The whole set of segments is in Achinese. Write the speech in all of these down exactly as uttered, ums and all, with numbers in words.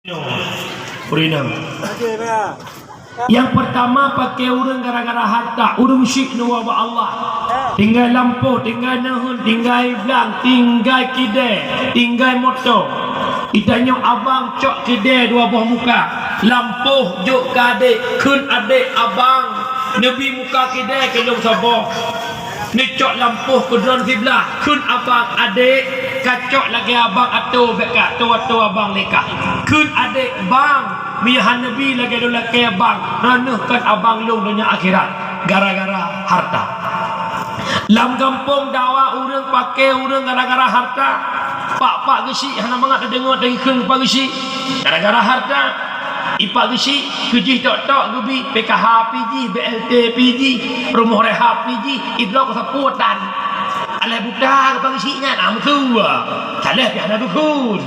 Ureueng inong. Nyang peurtama, paké ureueng gara-gara hareuta, ureueng syik neuwoe bak Allah. Tinggai lampôh, tinggai neuheun, tinggai blang, tinggai kidée, tinggai moto. Geutanyoe abang cok kidée dua boh muka, lampôh jok keu adék, kheun adék, "Abang, neubi muka kidée keu lôn saboh." Neucok lampôh keu droeneuh siblah, kheun abang, "Adék, kacok lagée abang atô, bék ka atô-atô abang lé kah." Kheun adék, "Bang, meunyoe hana neubi lagée lôn lakée bang, droeneuh kon abang lôn donya akhirat." Gara-gara hareuta. Lam gampông dawa ureueng, paké ureueng gara-gara hareuta. Pak-pak geusyik hana mangat teudeungoe, teukheun pak geusyik gara-gara hareuta. Ipak geusyik, keu jih tok-tok geubi, P K H pi jih, B L T pi jih, rumoh rehab pi jih, ibloe keu sapeue tan. Alah buta keu pak geusyik nyan, ah, meukeue. Salah pih hana geukheun.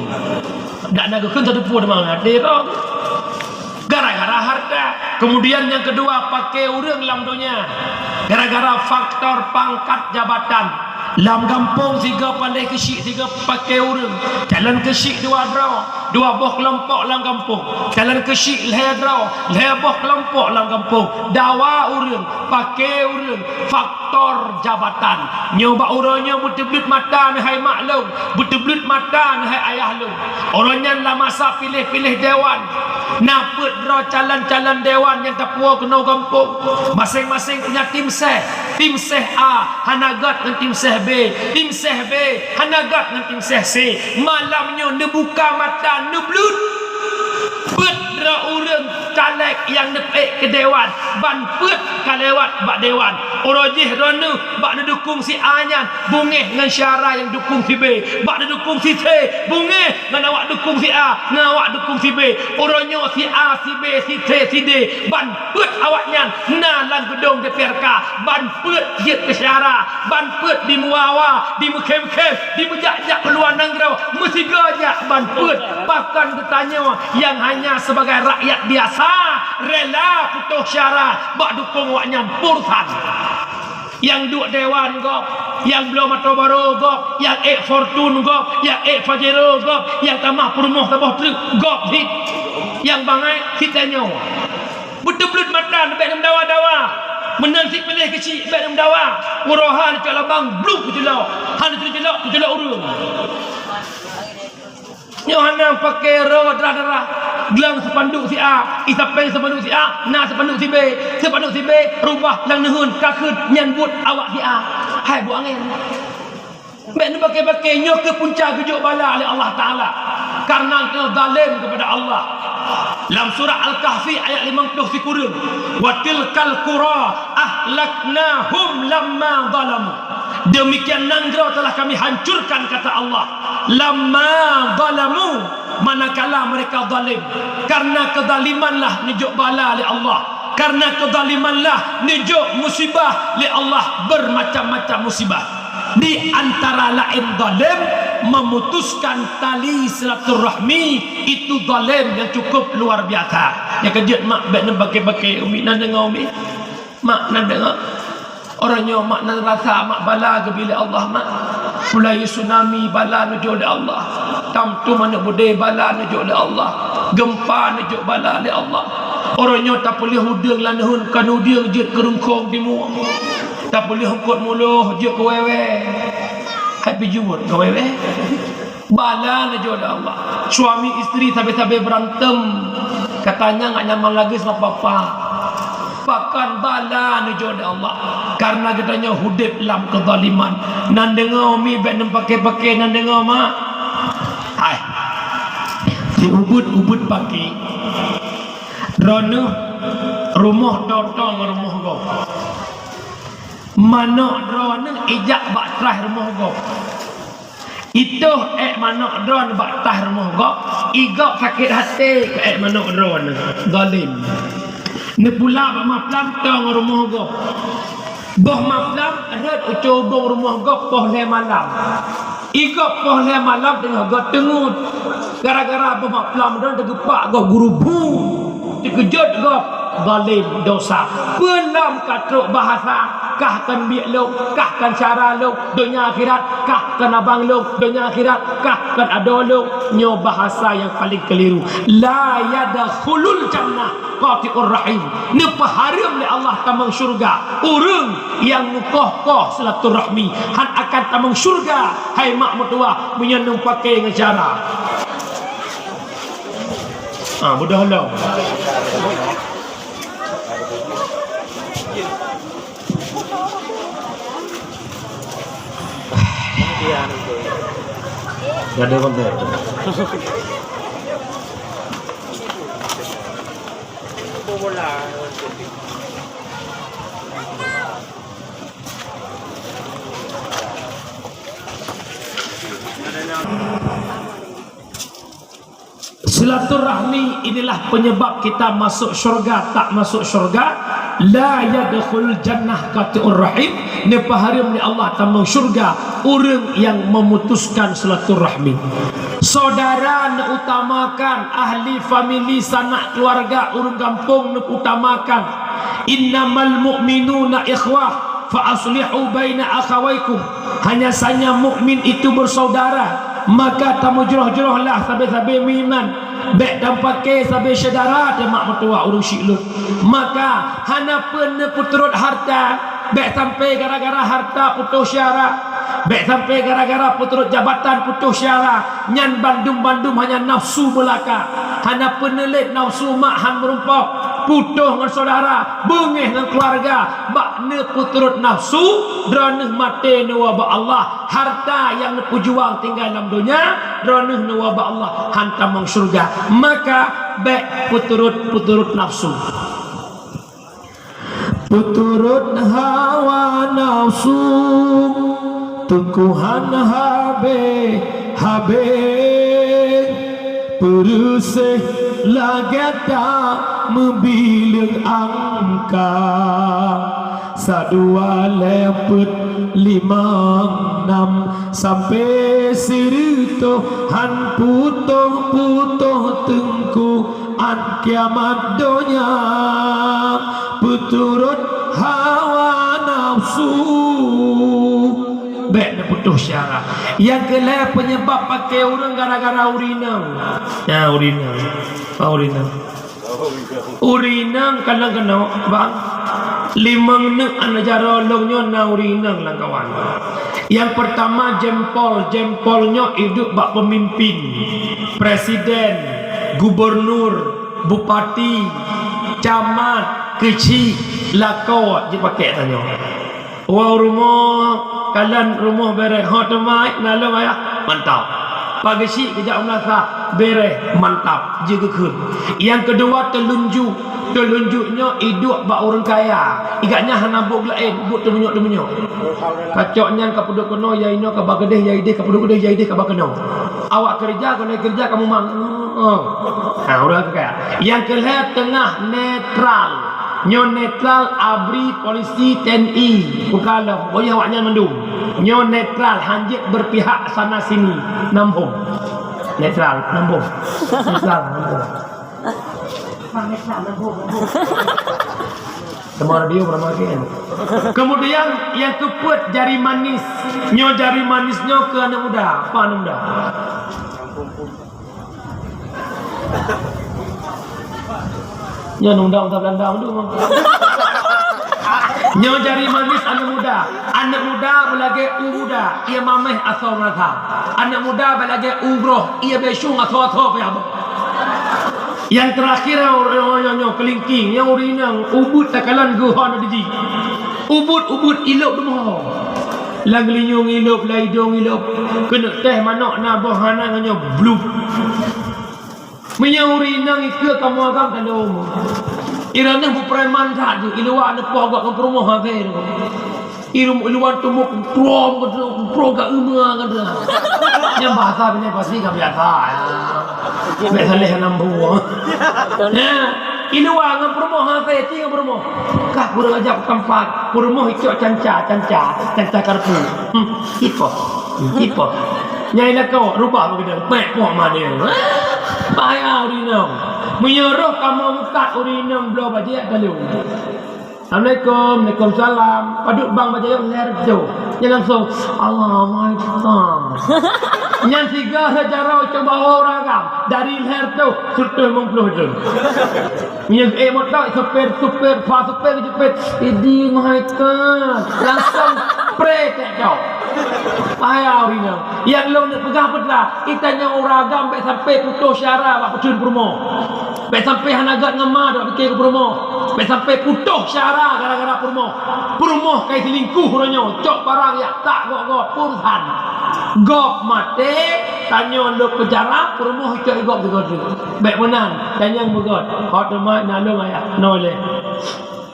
Dak na geukheun satu pun teuma até roh. Gara-gara hareuta. Kemudian nyang keudua, paké ureueng lam donya. Gara-gara faktor pangkat jabatan. Lam gampông sigoe paléh keusyik sigoe paké ureueng. Calon keusyik dua droe, dua boh keulompok lam gampông. Calon keusyik lhée droe, lhée boh keulompok lam gampông. Dawa ureueng, paké ureueng, faktor jabatan. Nyoe bak uroe nyoe beuteubleuet mata neuh hai mak lôn, beuteubleuet mata neuh hai ayah lôn. Uroe nyan lam masa piléh-piléh dewan, na peuet droe calon-calon dewan nyang tapuwoe keunoe gampông. Maséng-maséng punya tim séh. Tim séh A hana göt ngon tim séh B. Tim séh B hana göt ngon tim séh C. Malam nyoe neubuka mata, neubleuet. Peuet droe ureueng caleg nyang neupeuék keu dewan, ban peuet ka lewat bak dewan. Uroe jih droeneuh bak neudukong si A nyan, beungéh ngon syedara nyang dukong si B. Bak neudukong si C, beungéh ngon awak dukong si A, ngon awak dukong si B. Uroe nyoe si A, si B, si C, si D, ban peuet awaknyan na lam geudong D P R K, ban peuet jeuet keu syedara, ban peuet dimeuwawa, dimeukhém-khém, dimeujak-jak u luwa nanggroe, meusigoe jak ban peuet. Bahkan geutanyoe nyang hanya sebagai rakyat biasa, rela putôh syedara bak dukong awaknyan pur that. Nyang duek dewan gob, nyang bloe moto barô gob, nyang ék Fortuner gob, nyang ék Pajero gob, nyang tamah peurumoh saboh treuk gob cit. Nyang bangai geutanyoe. Beuteubleuet mata, bék neumeudawa-dawa. Meunan cit piléh keusyik, bék neumeudawa. Uroe hana cok labang, bluk keuculok. Hana cok culok, keuculok ureueng. Nyoe hana paké roe darah-darah. Glang seupanduk si A, isapéng seupanduk si A, na seupanduk si B. Seupanduk si B rubah lam neuheun, ka kheun nyan buet awak si A. Hai buet angén. Bék neupaké-paké, nyoe keuh punca geujok bala lé Allah Taala. Karena keu zalém kepada Allah. Lam surah Al-Kahfi ayat limong ploh sikureueng, "Wa tilkal qura ahlaknahum lamma zalamu." Demikian nanggroe telah Kami hancurkan, kata Allah. Lamma zalamu, manakala mereka zalim. Karena kezalimanlah neujok bala lé Allah. Karena kezalimanlah neujok musibah lé Allah, bermacam-macam musibah. Di antara laén zalim, memutuskan tali silaturahmi, itu zalim yang cukup luar biasa. Nyang keujeuet mak bék neupaké-paké, umi na deungoe umi. Mak na deungoe. Uroe nyoe mak na rasa mak bala geubri lé Allah mak. Mulai tsunami bala neujok lé Allah. Tamtum aneuk beudé bala neujok lé Allah. Geumpa neujok bala lé Allah. Uroe nyoe tapeuleueh udeueng lam neuheun, kon udeueng jeuet keu rungkong timu. Tapeuleueh eungkot muloh jeuet keu wèe-wèe. Hai pih jeuet keu wèe-wèe. Bala neujok lé Allah. Suami istri sabe-sabe beurantem. Katanya nggak nyaman lagi sama papa. Pakon bala neujok lé Allah. Karena geutanyoe udép lam kezaliman. Na deungoe umi bék neupaké-paké, na deungoe mak. Hai. Siubeut-ubeut paké. Droeneuh rumoh toe-toe ngon rumoh gob. Manök droeneuh ijak bak traih rumoh gob. Itoh ék manök droeneuh bak traih rumoh gob, i gob sakét até keu ék manök droeneuh. Zalim. Neupula bak maplam toe ngon rumoh gob. Boh maplam rhot u cubông rumoh gob poh lhèe malam. I gob poh lhèe malam teungoh göt teungeut. Gara-gara boh maplam droeneuh teugeupak gob geurubu. Teukeujot gob, zalim, dosa. Peue lom ka trok bahasa. Kah kon biek lôn, kah kon syara lôn, donya akhirat, kah kon abang lôn, donya akhirat, kah kon adoe lôn. Nyoe bahasa nyang paleng keliru. La yadkhulul jannah qati'ur rahim. Neupeuhareuem lé Allah tamong syeuruga ureuëng nyang meukoh-koh silaturahmi. Hán akan tamong syeuruga, hai mak meutuwah, meunyoe neupakè ngon syara. Ah, beudôh lom. Gak ada konten. Silaturahmi inilah penyebab kita masuk syurga, tak masuk syurga. La yadkhul jannah qati'ur rahim. Neupeuhareuem lé Allah tamong syurga ureuëng nyang memutuskan silaturahmi. Saudara neuutamakan, ahli famili, sanak keluarga, ureuëng gampông neuutamakan. Innamal mu'minuna ikhwah. Fa aslihu baina akhawaikum, hanya saja mukmin itu bersaudara, maka tamujroh-jrohlah sabe-sabe meuiman, bék tampakée sabe syedara teuh mak meutuwah ureuëng syiek lôn. Maka hana peuet neupeuturot harta, bék sampai gara-gara harta putôh syara, bék sampai gara-gara peuturot jabatan putôh syara. Nyan bandum-bandum hanya nafsu beulaka. Hana peuet neulét nafsu mak han meurumpok, putôh ngon syedara, beungéh ngon keuluwarga, bak neupeuturot nafsu, droeneuh maté neuwoe bak Allah. Harta nyang neupeujuang tinggai lam donya, droeneuh neuwoe bak Allah, han tamong syeuruga. Maka bék peuturot-peuturot nafsu. Peuturot hawa nafsu, teungku han habéh-habéh, peureuséh lagée ta meubileung angka, sa dua lhée peuet limong nam sampai sireutôh, han putôh-putôh teungku. Án kiamat donya peuturot hawa nafsu. Bék neuputôh syara. Nyang keu lhée peunyebab paké ureuëng gara-gara ureuëng inong. Ya, ureuëng inong. Apa ureuëng inong? Ureuëng inong kadang keunoe, bang. Limong neuk aneuk jaroe lôn nyoe na ureuëng inong lam kawan. Nyang peurtama jempol, jempol nyoe iduek bak peumimpin, presiden, gubernur, bupati, camat, keuchik, lakoe jipaké tanyoe. Woe u rumoh, kalon rumoh béréh, ho teuma na lôn ayah, mantap. Pageuchik geujak u meunasah, béréh, mantap, jigeukheun. Nyang keudua teulunjuk, teulunjuk nyoe iduek bak ureuëng kaya, igak nyan hana buet laén, buet teumeunyoe-teumeunyoe. Kacok nyan ka peuduek keunoe, ya inoe ka ba keudeh, ya ideh ka peuduek keudeh, ya ideh ka ba keunoe. Awak keureuja, keuneuk keureuja kamoe mang. Oh. Ha, ureuëng kaya. Nyang keu lhée teungoh netral. Nyoe netral, abri, polisi, T N I, ukalom, oh ya awak nyan mandum. Nyoe netral, hanjeuet berpihak sana sini. Nam hom. Netral, nam hom. Netral, nam hom. Teuma radio pernah makan. Kemudian nyang keupeuet jari manis. Nyoe jari manis nyoe keu aneuk muda. Apa aneuk muda? Nyoe aneuk muda, muda Belanda dulu. Nyoe jari manis aneuk muda. Aneuk muda beulagée u muda, ia mameh asoe meunasah. Aneuk muda beulagée u groh, ia bécong asoe-asoe payah. Nyang teurakhir nyoe, nyoe, nyoe, keulingking, nyang ureuëng inong, ubeuet takalon geuh hana diji. Ubeuet, ubeuet ilop dumoh. Lam geulinyueng ilop, lam idong ilop. Keuneuk teh manok na boh hana ngon nyoe blup. Meunyoe ureuëng inong ikeue kamoe agam tandom. Iroh nyoe beupreman that jih, iluwa neupoh gok ngon peurumoh akhé. Irum iluwan tumbok prom ke tu, prom ka eumeu ka tu. Nyang bahasa bini pasti ka biasa ya. Biasa leh enam buah. Ya, iluwa ngon peurumoh ha saya ti ngon peurumoh. Kah kurang ajar tempat. Peurumoh icok canca, canca, canca karpu. Hmm, ipoh. Hmm, ipoh. Nyai lakau rubah begitu. Pek poh mana. Bahaya ureuëng inong. Meunyoe roh kamoe mukat ureuëng inong bloe bajée ka lheueh. "Assalamualaikum." "Waalaikumsalam." Padub bang bajayok lhèe reutôh. Nyan langsung, "Allah Maha." Nyan sigoe jaroe cok bak ureueng agam. Dari lhèe reutôh, seureutôh limong ploh reutôh. Nyan, eh, moto, supir, supir, fa supir, supir. "Idi Maha." Langsung pre cok. Bahaya ureueng nyan. Nyang lôn peugah peue teuma, geutanyoe ureueng agam bèk sampai putôh syara bak peuteun peurumoh. Bèk sampai hana gèt ngon ma, dok pike keu peurumoh. Bèk sampai putôh syara gara-gara peurumoh. Peurumoh ka iseulingkuh uroe nyoe, cok barang jak tak gop-gop, urusan. Gop maté, tanyoe lôn peucara, peurumoh cok igop sigoe. Bèk meunan, tanyoe beugèt. Ho teuma na lôn ayah, noe lé.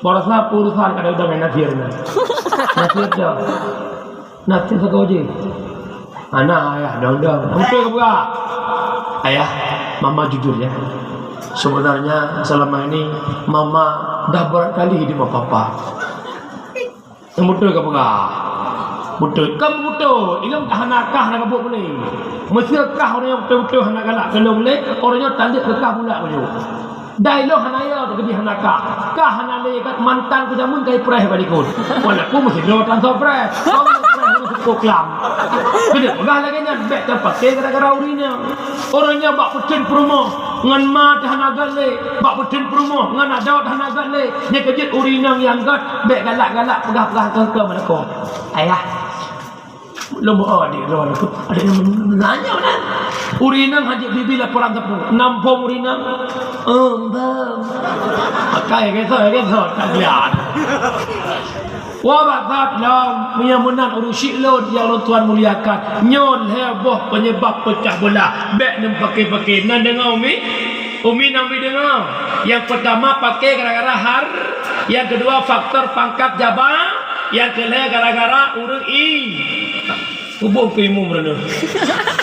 Baroesa urusan kadang-kadang nyan Nasir nyan. Nasir dah. Nasir sagoe jih. Anak ayah dong-dong. Beutôi ke bukan? Ayah, mama jujur ya. Sebenarnya selama ini mama dah berat kali hidup sama papa. Beutôi ke bukan? Beutôi. Kan beutôi. Ilong hana kah hana kabut boleh. Mesti kah orang yang betul-betul hana galak tolong boleh. Orang yang tak ada kah pula boleh. Dai lôn hana yo, teukeudi hana kah. Kah hana lé, kat mantan keu jameun kai preh bak likot. Walaupun meusidroe tan soe preh. Kong preh ureueng suku klam. Keuneuk peugah lagèe nyan, bèk teupaké gara-gara ureueng inong. Ureueng nyan bak peuteun peurumoh ngon ma teuh hana gèt lé, bak peuteun peurumoh ngon adoe teuh hana gèt lé. Nyan keu jeuet ureueng inong nyang gèt, bèk galak-galak peugah-peugah keu-keu meulakoe. Ayah. Lom, oh, adik droe, adik nanya mana? Ureueng inong hana jeuet bibi laporan teupeu. Nam phom ureueng inong? Oh, bang. Pakai gitu, gitu, tak lihat. Wah, bak that lom, meunyo meunan ureueng syik lôn nyang lôn tuan muliakan. Nyoe lhèe boh penyebab pecah belah. Bèk nem paké-paké. Nan deungö umi? Umi, nam umi deungö. Yang pertama paké gara-gara har-, yang kedua faktor pangkat jaba, nyang keulhèe gara-gara ureueng i-, hubung keu imum reuneuh.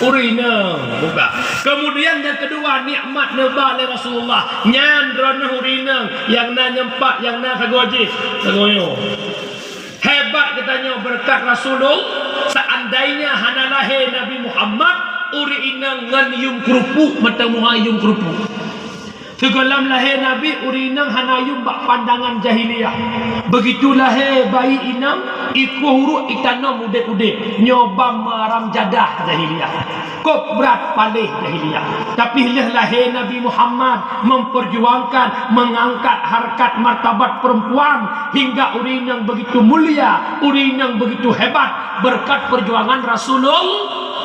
Ureueng inong, buka. Kemudian yang kedua, nikmat neuba lé Rasulullah. Nyan droeneuh ureueng inong, nyang na nyempat, nyang na sagoe jih, sagoe nyoe. Hebat geutanyoe beureukat Rasulullah, seandainya hana lahé Nabi Muhammad, ureueng inong ngon yum keurupuk, mata muha yum keurupuk. Sigohlom lahé Nabi, ureueng inong hana yum bak pandangan jahiliyah. Begitu lahé bayi inong, ikôh uruek itanom udép-udép. Nyoe bab meuaram jadah jahiliyah. Kôp brat paléh jahiliyah. Tapi lheueh lahé Nabi Muhammad memperjuangkan, mengangkat harkat martabat perempuan hingga ureueng inong begitu mulia, ureueng inong begitu hebat berkat perjuangan Rasulullah.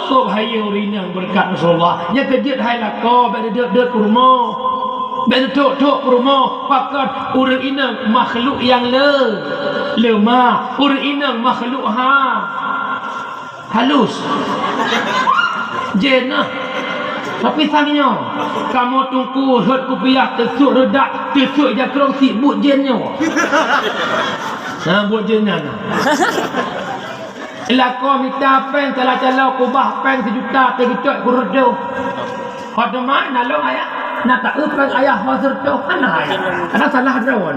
Kôp hayeue ureueng inong beureukat Rasulullah. Nyan keu jeuet hai lakoe, bèk neudeuet-deuet peurumoh. Bèk neutôk-tôk peurumoh. Pakon? Ureueng inong makhluk nyang le-, leumah. Ureueng inong makhluk ha-, halus. Jén nah. Tapi sang nyoe, kamoe teungku rhot kupiah, teusut reudak, teusut jakrong, sik buet jén nyoe. Nah, buet jén nyan. Lakoe mita péng, salah calo kubah péng sijuta, teugeucok keu reutôh. Ho teuma na lôn ayah, na taeu péng ayah ho sireutôh, hana ayah. Kadang salah droe lôn.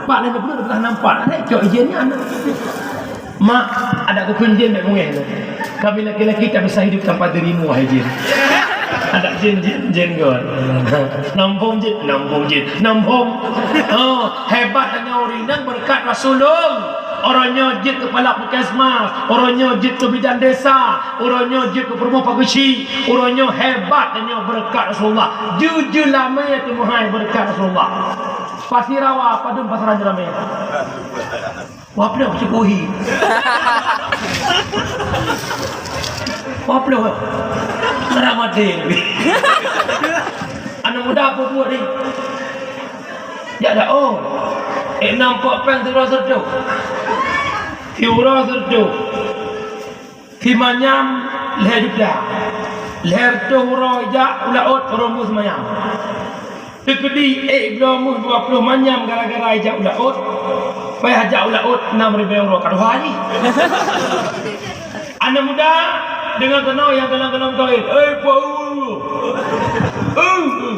Pak lhèe ploh teuplah nampak, hana cok ijin nyan. Mak, adak kukheun jin bèk beungèh lôn. Kami laki-laki tak bisa hidup tanpa dirimu, wahai jin. Adak jin, jin, jin kon. Nam phom jin, nam phom jin, nam phom. Oh, hebat tanyoe ureueng inong beureukat Rasulullah. Uroe nyoe jeuet keu kepala puskesmas, uroe nyoe jeuet keu bidan desa, uroe nyoe jeuet keu peurumoh pageusyi, uroe nyoe hebat tanyoe beureukat Rasulullah. Jeuet-jeuet lamé teuma hai beureukat Rasulullah. Pasi rawa padum pasaran jeulamé. Wah, ploh cukup hi. Wah, ploh. Selamat deh. Aneuk muda apa buat ni? Jak dak, oh. Eh, nampak peng siuroe sireutôh. Siuroe sireutôh. Simanyam lhèe juta. Lhèe reutôh uroe jak u laôt, uroe meuh simanyam. Teukeudi ék bloe meuh dua ploh manyam gara-gara ijak u laôt. Payah jak u laôt nam ribèe uroe ka tuha jih. Aneuk muda, deungoe keunoe nyang golom-golom kawén. Hei, Pak U. U, u.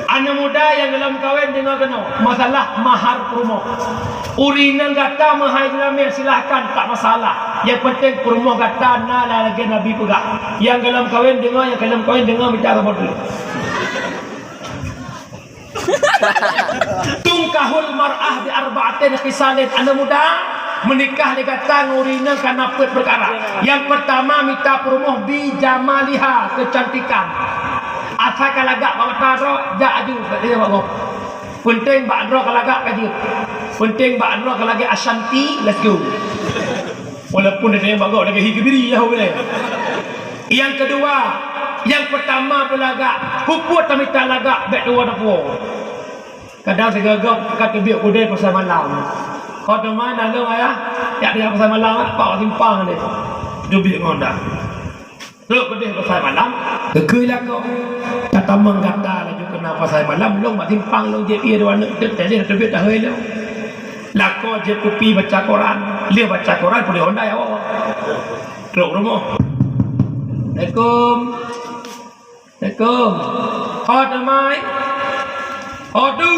Aneuk muda nyang golom kawén, deungoe keunoe. Masalah mahar peurumoh. Ureueng inong gata meuhai jeulamé, silahkan, tak masalah. Nyang penting peurumoh gata na lagèe Nabi peugah. Nyang golom kawén deungoe, nyang golom kawén deungoe, mita saboh teuk. Tungku Kahul mar'ah bi arba'atin khisalin, aneuk muda, meunikah lé gata ngon ureueng inong kana peuet peukara. Nyang peurtama, mita peurumoh bi jamaliha, keucantikan. Asai ka lagak bak mata droe, jak aju, bak dia bak gob. Peunteng bak droe ka lagak ka jeuet. Peunteng bak droe ka lagak Ashanti, let's go. Walaupun dia tengok bak gob lagak hi keubiri, ya, boleh. Nyang keudua, nyang peurtama beulagak, peue-peue tamita lagak, bèk tuwoe tapuwoe. Kadang sigoe-goe ka teubiet keudè pasai malam. Ho teuma na lôn ayah, jak teuka pasai malam, pak simpang deh. Teubiet ngon dah. Trok keudè pasai malam, geukheun lakoe. Tatamong gata laju keunoe pasai malam, lôn bak simpang lôn jieb ié dua aneuk, teubiet dah hôi lôn. Lakoe jieb kupi baca Quran, lheueh baca Quran puléh Honda ya Allah. Trok rumoh. Assalamualaikum. Assalamualaikum. Ho teumai? Ho tu?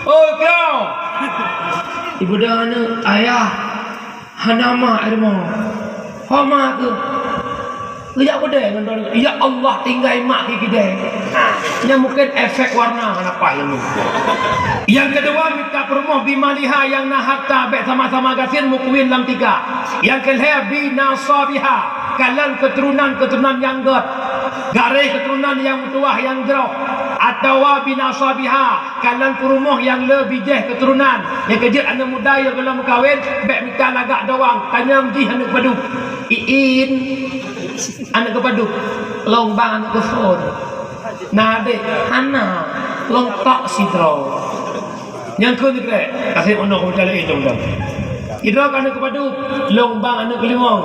Oh, kau. Ibu dah aneuk, ayah. Hana mak di rumoh. Ho mak tu? Geujak beudé ngon droeneuh. Ya Allah, tinggai mak keu gidée. Ha, nyan mungken efek warna hana paih ilmu. Nyang keudua, mita peurumoh bi maliha nyang na harta, bèk sama-sama gasien meukuwin lam tiga. Nyang keulhèe, bi nasabiha. Kalon keuturonan-keuturonan nyang gèt, garéh keuturonan nyang meutuwah nyang jroh, atawa bi nasabiha, kalon peurumoh nyang le bijéh keuturonan. Nyang keujeuet aneuk muda nyang gohlom meukawen, bèk mita lagak doang, tanyong jih aneuk padub. Iin, aneuk keupadub, lôn bang aneuk keuphon. Na deh, hana, lôn tok sidroe. Nyang kheun nyoe krek, kaseh unoe keu meucalek idong dong. Idong ka aneuk keupadub, lôn bang aneuk keulimong.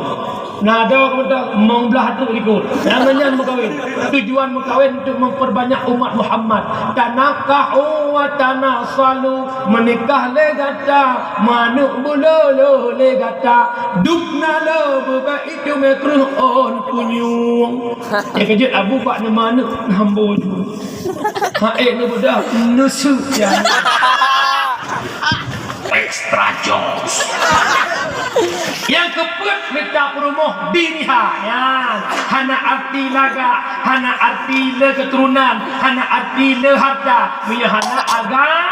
Na dong keu meudak mong blaih trok likot. Nyang nyan meukawen. Tujuan meukawen untuk memperbanyak umat Muhammad. Tanakahu wa tanasalu, meunikah lé gata, meuaneuk beulolo lé gata. Dub na le beubek itu meukreuh ôn punyueng. Nyang keujeuet abu bak neuma aneuk hamba ju. Ha, eh, ni budak neuseuh ya. Extra joss. Nyang keupeuet mita peurumoh bi maliha. Nyan hana arti lagak, hana arti le keuturonan, hana arti le harta. Meunyoe hana agama,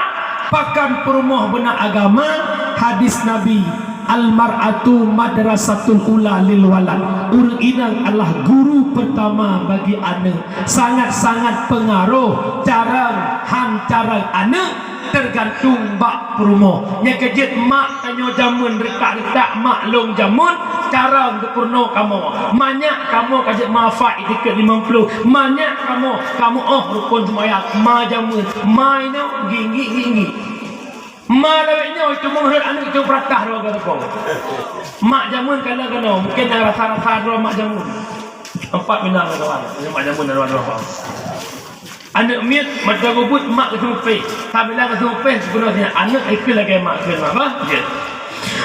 pakon peurumoh beuna agama, hadis Nabi. Al-mar'atu madrasatul ula lil walad. Ureueng inong adalah guru pertama bagi aneuk. Sangat-sangat pengaruh carông han carông aneuk tergantung bak peurumoh. Nyang keujeuet mak tanyoe jameun reutak-reutak mak lôn jameun carông geupeurunoe kamoe. Manyak kamoe ka jeuet manfaat i tikeuet limong ploh. Manyak kamoe, kamoe oh rukon seumayang ma jameun. Ma inoe gigi gigi. Ma lawét nyoe cuma rhot aneuk cuma peurata droe geuh rukon. Mak jameun kana keunoe, mungken na rasa-rasa droe mak jameun. Empat minang kawan, mak jameun droe droe. Aneuk miet mata gubut mak keuseupeh. Sabila keuseupeh sepenuhnya aneuk ikeu lagèe mak keu mak bah. Jeuet.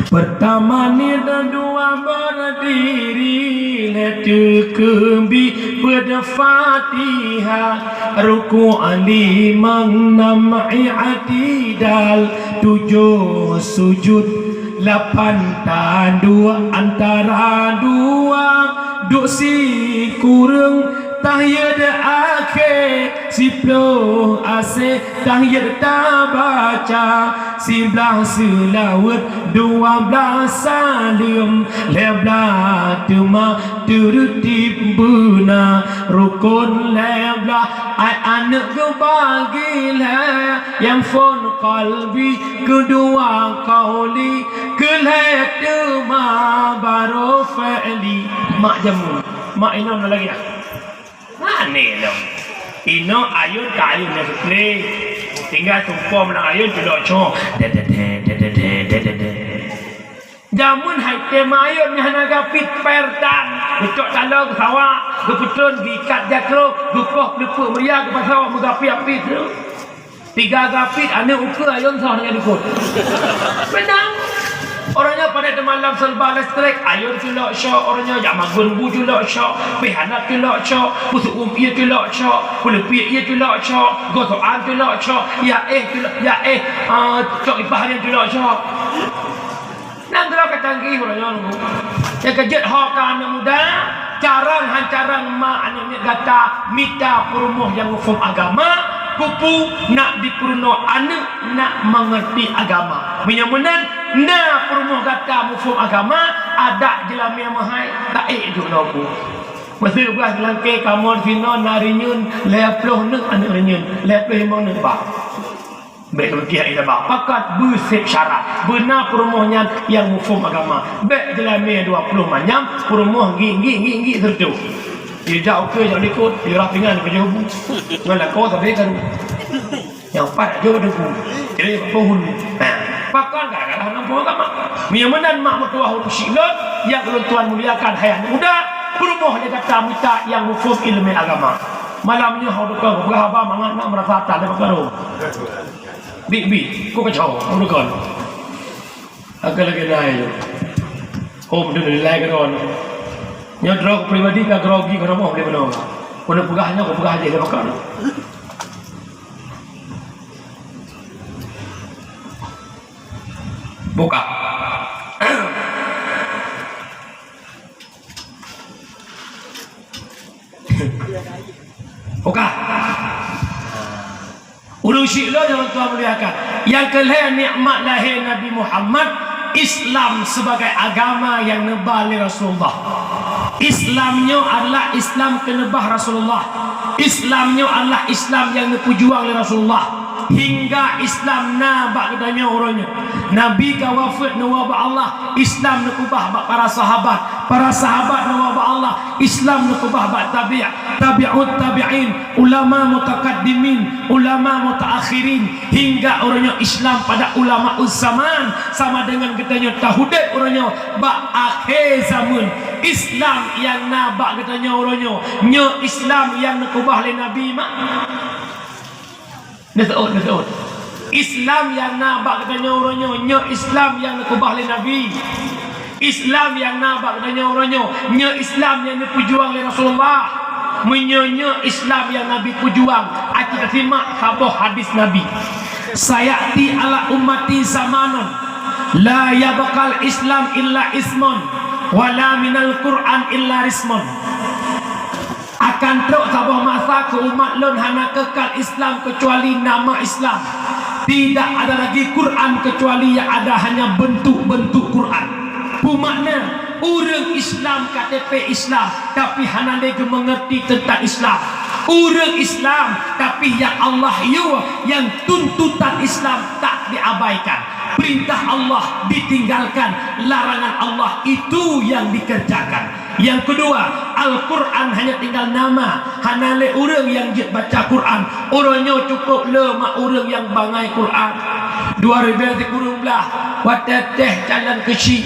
Pertama ni dan dua berdiri, lhèe teukeumbi peuet Fatihah, ruku' limong, nam i'tidal, tujoh sujud, lapan tanduek antara dua, duek sikureueng tahiyat akhé, siploh asèe tahiyat tabaca, siblaih seulaweuet, dua blaih saleuem, lhèe blaih teuma teureutib beuna, rukon lhèe blaih, ai aneuk geubagi lhèe, nyang phon qalbi, keudua qauli, keulhèe teuma baru fi'li. Mak jameun, mak inoe na lagèe nyan. Aneh dong. Inoe ayôn ka ayôn nyang seuplee. Tinggai tumpom lam ayôn culok cong. Dedede, dedede, dedede. Jameun hai tem ayôn nyan hana gapit per tan. Geucok taloe geusawa, geupeutron, geuikat jakro, geukoh peuleupeuk meuria, geupasoe meugapit-apit. Tiga gapit aneuk ukeue ayôn soh nyan dikot. Beunang. Uroe nyoe padahai teumalam serba listrik, ayôn culok syok, uroe nyoe jak magun bu culok syok, pih hanap culok syok, peuseu'uem ié culok syok, peuleupiek ié culok syok, gosokan culok syok, ya éh culok, ya éh, ah, cok ipah nyan culok syok. Nyan droe ka canggih uroe nyoe. Nyang keujeuet ho ka aneuk muda, carông han carông mak aneuk miet gata mita peurumoh nyang muphom agama, Kupu nak dipeurunoe aneuk nak meungerti agama. Meunyoe meunan, na peurumoh gata muphom agama, adak jeulamé meuhai, taék jok noe ku. Meuseu beuh lam kée kamoe sinoe na reunyeun lhée ploh neuk aneuk reunyeun, lhée ploh limong neuk bah. Bék teukiah ida bah. Pakat beuséb syarat. Beuna peurumoh nyan nyang muphom agama. Bék jeulamé dua ploh manyam, peurumoh ngi, ngi, ngi, ngi sireutoh. Ijak ukeue jak likot, irah pingan pajoh bu. Ngon lakoe sabe karu. Nyang pat ajoh debu. Jadi pohon. Nah, pakon gara-gara hana muphom agama. Meunyoe meunan mak meutuwah ureueng syik lôn, nyang ulôn tuan muliakan hai aneuk muda, peurumoh lé gata mita nyang muphom ileumé agama. Malam nyoe hau dukon peugah haba mangat nak meurasa tan lé bak karu. Bik-bik, ku kacau, hau dukon. Agak lagée nai nyoe. Oh, beutôi nilai keudroe nyoe. Nyoe droe pribadi ka grogi keudroe boh lé meunoe. Keuneuk peugah nyoe, kupeugah jih lé pakon. Buka. Buka. Ureueng syik lôn nyang tuan muliakan. Nyang keulhée nikmat lahé Nabi Muhammad, Islam sebagai agama nyang neuba lé Rasulullah. Islam nyoe adalah Islam keuneubah Rasulullah. Islam nyoe adalah Islam nyang neupeujuang lé Rasulullah. Hingga Islam na bak geutanyoe uroe nyoe. Nabi ka wafeuet neuwoe bak Allah, Islam neukeubah bak para sahabat. Para sahabat neuwoe bak Allah, Islam neukeubah bak tabi', tabi'ut tabi'in, ulama mutakaddimin, ulama mutaakhirin, hingga uroe nyoe Islam pada ulama zaman sama deungon geutanyoe taudép uroe nyoe bak akhé zameun. Islam nyang na bak geutanyoe uroe nyoe, nyoe Islam nyang neukeubah lé Nabi mak. Neuseuôt, neuseuôt. Islam nyang na bak geutanyoe uroe nyoe, nyoe Islam nyang neukeubah lé Nabi. Islam nyang na bak geutanyoe uroe nyoe, nyoe Islam nyang neupeujuang lé Rasulullah. Meunyoe nyoe Islam nyang Nabi peujuang, aci tasimak saboh hadis Nabi. "Sayati ala ummati zamanun la yabqal Islam illa ismun, wala minal Qur'an illa rismun." Akan trok saboh masa keu umat lôn hana kekal Islam keucuali nama Islam. Tidak ada lagi Quran keucuali yang ada hanya bentuk-bentuk Quran. Bumakna, ureueng Islam K T P Islam, tapi hana lé geumeungerti teuntang Islam. Ureueng Islam, tapi nyang Allah yue, nyang tuntutan Islam tak diabaikan. Peurintah Allah ditinggalkan, larangan Allah itu yang dikerjakan. Nyang keudua, Al-Quran hanya tinggal nama, hana lé ureueng nyang jeuet baca Quran. Uroe nyoe cukôp le mak ureueng nyang bangai Quran. Dua ribèe sikureueng blah, watèe teh calon keuchik,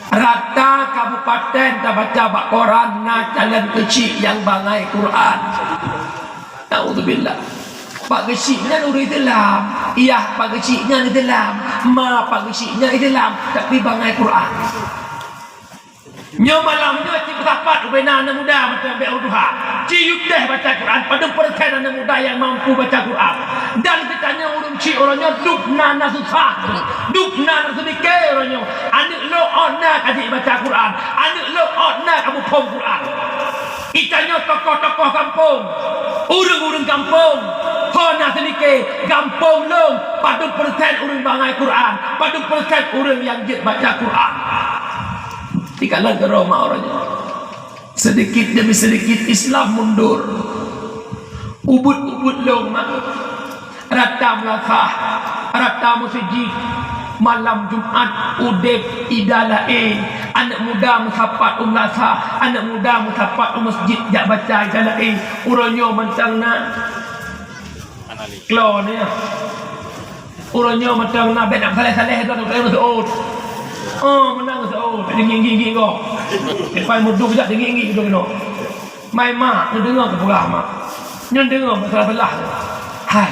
rata kabupaten tabaca bak koran na calon keuchik nyang bangai Quran. Naudzubillah. Pak keuchik nyan ureueng Islam. Iyah, pak keuchik nyan Islam. Ma, pak keuchik nyan Islam. Tapi bangai Quran. Nyoe malam nyoe cit peusapat ubena aneuk muda mantong bèk ureueng tuha. Ci yue teh baca Quran, padum persen aneuk muda nyang mampu baca Quran. Dan geutanyoe ureueng chik uroe nyoe dub na, na susah. Dub na, na seudikée uroe nyoe. Aneuk lôn ôt na ka jeuet baca Quran. Aneuk lôn ôt na ka muphom Quran. Geutanyoe tokoh-tokoh gampông, ureueng-ureueng gampông, ho na seudikée gampông lôn padum persen ureueng bangai Quran, padum persen ureueng nyang jeuet baca Quran. Tikalon keudroe mak uroe nyoe. Sedikit demi sedikit Islam mundur. Ubit-ubit lom mak. Rata meulasah, rata meuseujid. Malam Jumat udeb ida laén. Aneuk muda meusapat u meulasah, aneuk muda meusapat u meuseujid jak baca ida laén. Uroe nyoe mantong na. Kloe nyoe. Uroe nyoe mantong na, bèk na saleh-saleh droe, droe meuseujid. Oh, meunan meuseujid. Deungi-ngi gob. Leupah meuduek jak deungi-ngi gob. Mai mak, neudeungoe kupeugah mak. Nyoe deungoe meusalah-salah. Hai,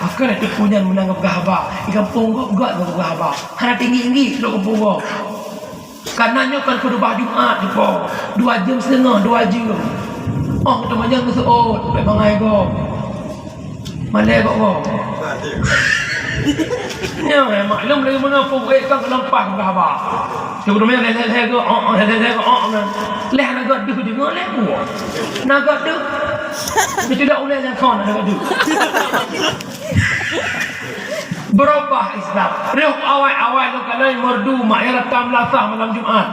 pakon Teungku nyan meunan kupeugah haba. Di gampông gob, gob kupeugah haba. Hana tinggi-tinggi lôn kupeugah. Kareuna nyoe kon khutubah Jumat, Teungku. Dua jeuem siteungoh, dua jeuem. Oh, teuma nyang geuseuôt, bèk bangai gob. Malèe gob, gob. Nyoe, eh, maklum lagèe meunoe, peubuet kan keunoe paih beuhaba. Teuma lhèe-lhèe gob, oh, oh, lhèe-lhèe gob, oh, oh, nah. Lhèe na gob deuh deungoe, lhèe buet. Na gob deuh. Itu dah ulai nyang kon ada gaduh. Berubah Islam. Reuh awai-awai lôn kalon merdu mak nyang rata meulasah malam Jumat.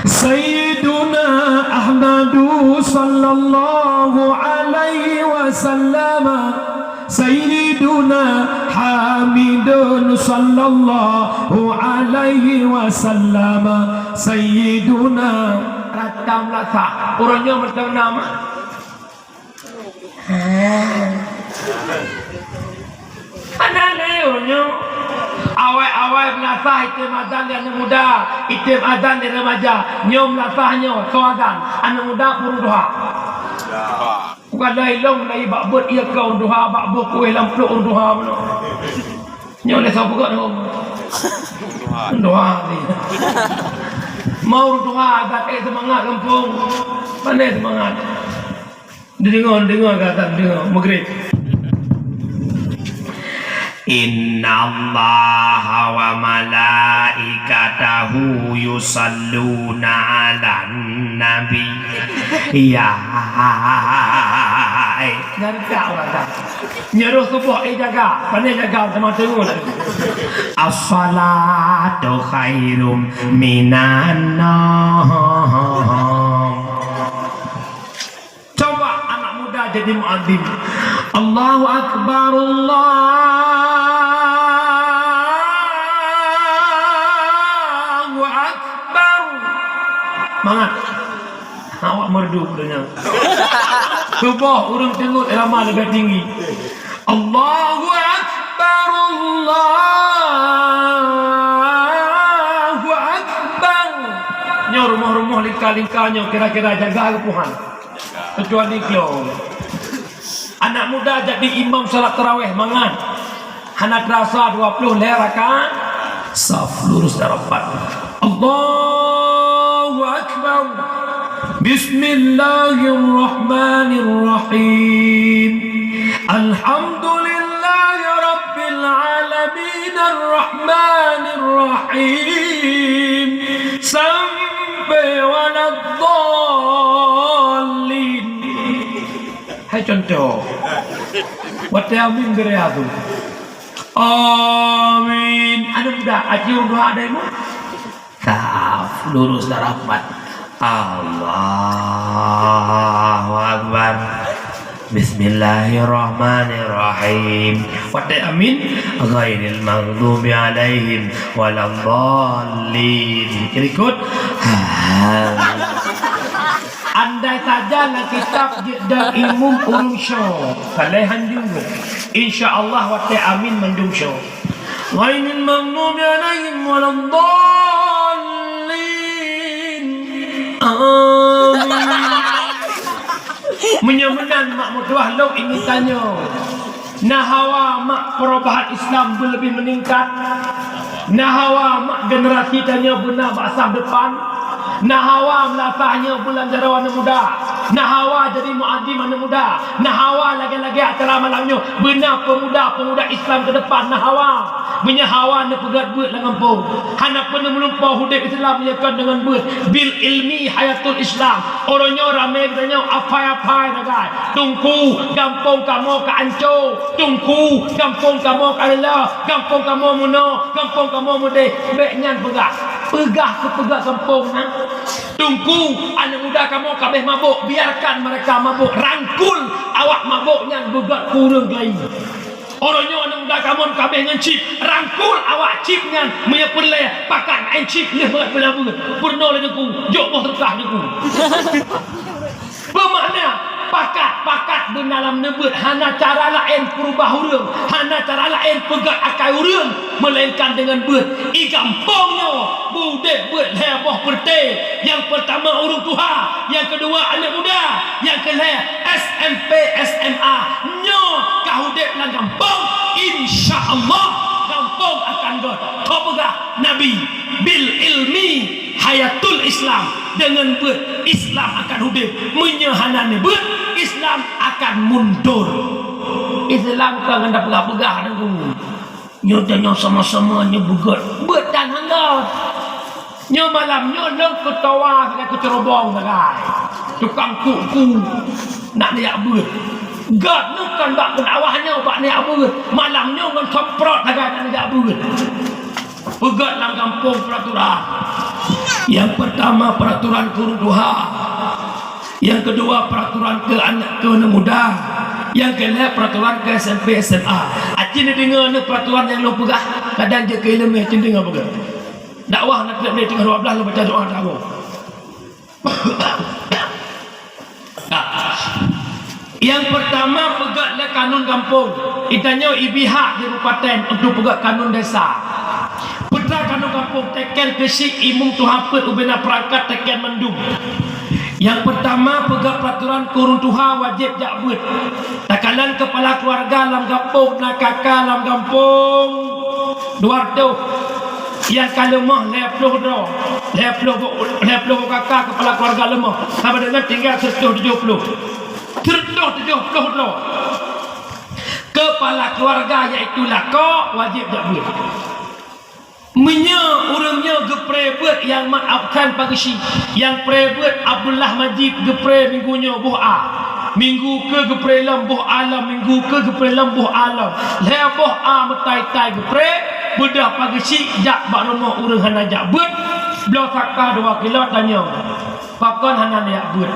Sayyiduna Ahmadu sallallahu alaihi wasallam. Sayyiduna Hamidun sallallahu alaihi wasallam. Sayyiduna rata meulasah. Ureueng nyoe meuteunam. Aneh-aneh ureueng nyoe. Awai-awai meulasah item azan lé aneuk muda, item azan lé remaja. Nyoe meulasah nyoe, soe azan, aneuk muda peue ureueng tuha. Bukan laén lom, laén bak beuet ié keu ureueng tuha, bak beuet kueh lam pluek ureueng tuha bunoe. Nyoe lé soe peugah dong. Ureueng tuha ni. Mau ureueng tuha azan, eh, seumangat gampông. Pane seumangat? Dideungoe, dideungoe kata, dideungoe, Maghrib. Innallaha wa malaikatahu yusalluna 'alan nabi. Ya. Nyan ka urang ka. Nyoe roh suboh, eh, jaga. Pane jaga sama teungoh. As-salatu khairum minan naum. Coba anak muda jadi muadzin. Allahu Akbar, Allahu Akbar. Mangat. Awak merdu dunia. Suboh ureueng teungeut irama leubeh tinggi. Allahu Akbar, Allahu Akbar. Nyoe rumoh-rumoh lingka-lingka nyoe kira-kira jaga keupuhan. Kecuali klo. Anak muda jadi imam salat tarawih mangat. Hana terasa dua puluh lhèe rakaat. Saf lurus dan rapat. Allahu Akbar. Bismillahirrahmanirrahim. Alhamdulillahi Rabbil Alamin. Ar-Rahmanirrahim. Sampai waladdallin. Hai contoh. Watèe amin geuraya tu. Amin. Aneuk muda, aji ureueng tuha ada ilmu? Saf lurus dan rapat. Allahu Akbar. Bismillahirrahmanirrahim. Watèe amin, ghairil maghdubi alaihim waladdallin. Keurikot. Amin. Andai saja lam kitab jeuet dan imum ureueng syoe, ka lhèe hanjeuet. Insya Allah watèe amin mandum syoe. Ghairil maghdubi alaihim waladdallin. Amin. Meunyoe meunan mak meutuah lôn ini tanyoe. Na hawa mak perubahan Islam beuleubeh meuningkat? Na hawa mak generasi tanyoe beuna bak saf depan? Na hawa meulasah nyoe bulan jaroe aneuk muda? Na hawa jadi muadzin aneuk muda? Na hawa lagèe-lagèe acara malam nyoe beuna pemuda-pemuda Islam keu depan? Na hawa? Meunyoe hawa neupeugèt beuet lam gampông, hana peuneulumpoe udép Islam nyang kon deungon beuet bil ilmi hayatul Islam. Uroe nyoe ramé geutanyoe apai-apai sagai. Teungku, gampông kamoe ka anco. Teungku, gampông kamoe ka reuloh. Gampông kamoe meunoe, gampông kamoe meudéh. Bèk nyan peugah. Peugah keu peugah gampông na. Teungku, aneuk muda kamoe ka abéh mabök. Biarkan mereka mabök. Rangkul awak mabök nyan beugöt keu ureueng laén. Uroe nyoe aneuk muda kamoe ka abéh ngon chip, rangkul awak chip nyan, meunyoe peureulèe pakat maén chip lheueh beuet beuna beuet, peurunoe lé Teungku, jok boh teuka Teungku. Peumakna pakat, pakat beuna lam neubeuet, hana cara laén peurubah ureueng, hana cara laén peugöt akai ureueng, meulaénkan deungon beuet. I gampông nyoe beu udép beuet lhèe boh peureuté. Nyang peurtama ureueng tuha, nyang keudua aneuk muda, nyang keulhèe S M P, S M A. Nyoe ka udép lam gampông, insya Allah gampông akan göt. Tho peugah Nabi, "Bil ilmi hayatul Islam." Deungon beuet Islam akan udép. Meunyoe hana neubeuet, Islam akan mundur. Islam kon ngon tapeugah-peugah deungon. Nyoe tanyoe sama-sama nyoe beugöt, beuet dan hanggôt. Nyoe malam nyoe lôn keutowa sagai keuceurobong sagai. Tukang kuku. Nak neujak beuet. Göt neuh kon bak peudakwah nyoe bak neujak beuet. Malam nyoe ngon semprot sagai nak neujak beuet. Peugöt lam gampông peraturan. Yang pertama peraturan keu ureueng tuha. Yang kedua peraturan keu aneuk, keu aneuk muda. Yang kelhèe peraturan keu S M P, S M A. Aci neudeungoe neuh peraturan nyang lôn peugah, kadang jeuet keu ileumèe cit deungoe peugah. Dakwah na trép lé teungoh dua blaih lôn baca doa tawoe. Nah, nyang pertama peugöt lé kanun gampông. Geutanyoe ibi hak di kabupaten untuk peugöt kanun desa. Peue treuk kanun gampông, teuken keuchik, imum, tuha peuet, ubena peurangkat, teuken mandum. Nyang pertama peugöt peraturan keu ureueng tuha wajéb jak beuet. Takalon keupala keuluwarga lam gampông na K K lam gampông dua reutôh. Nyang ka leumoh lhèe plôh droe, lhèe plôh boh, lhèe plôh boh K K keupala keuluwarga leumoh, sama deungon tinggai seureutôh tujoh plôh. Seureutôh tujoh plôh droe. Keupala keuluwarga yaitu lakoe wajéb jak beuet. Meunyoe ureueng nyoe geupré beuet nyang mat absen pageue chik, nyang pré beuet Abdullah Majid geupré minggu nyoe boh A. Minggu keu geupré lom boh A lom, minggu keu geupré lom boh A lom. Lhèe boh A meutai-tai geupré, beudôh pageue chik jak bak rumoh ureueng hana jak beuet, bloe saka dua kilo tanyong. Pakon hana neujak beuet?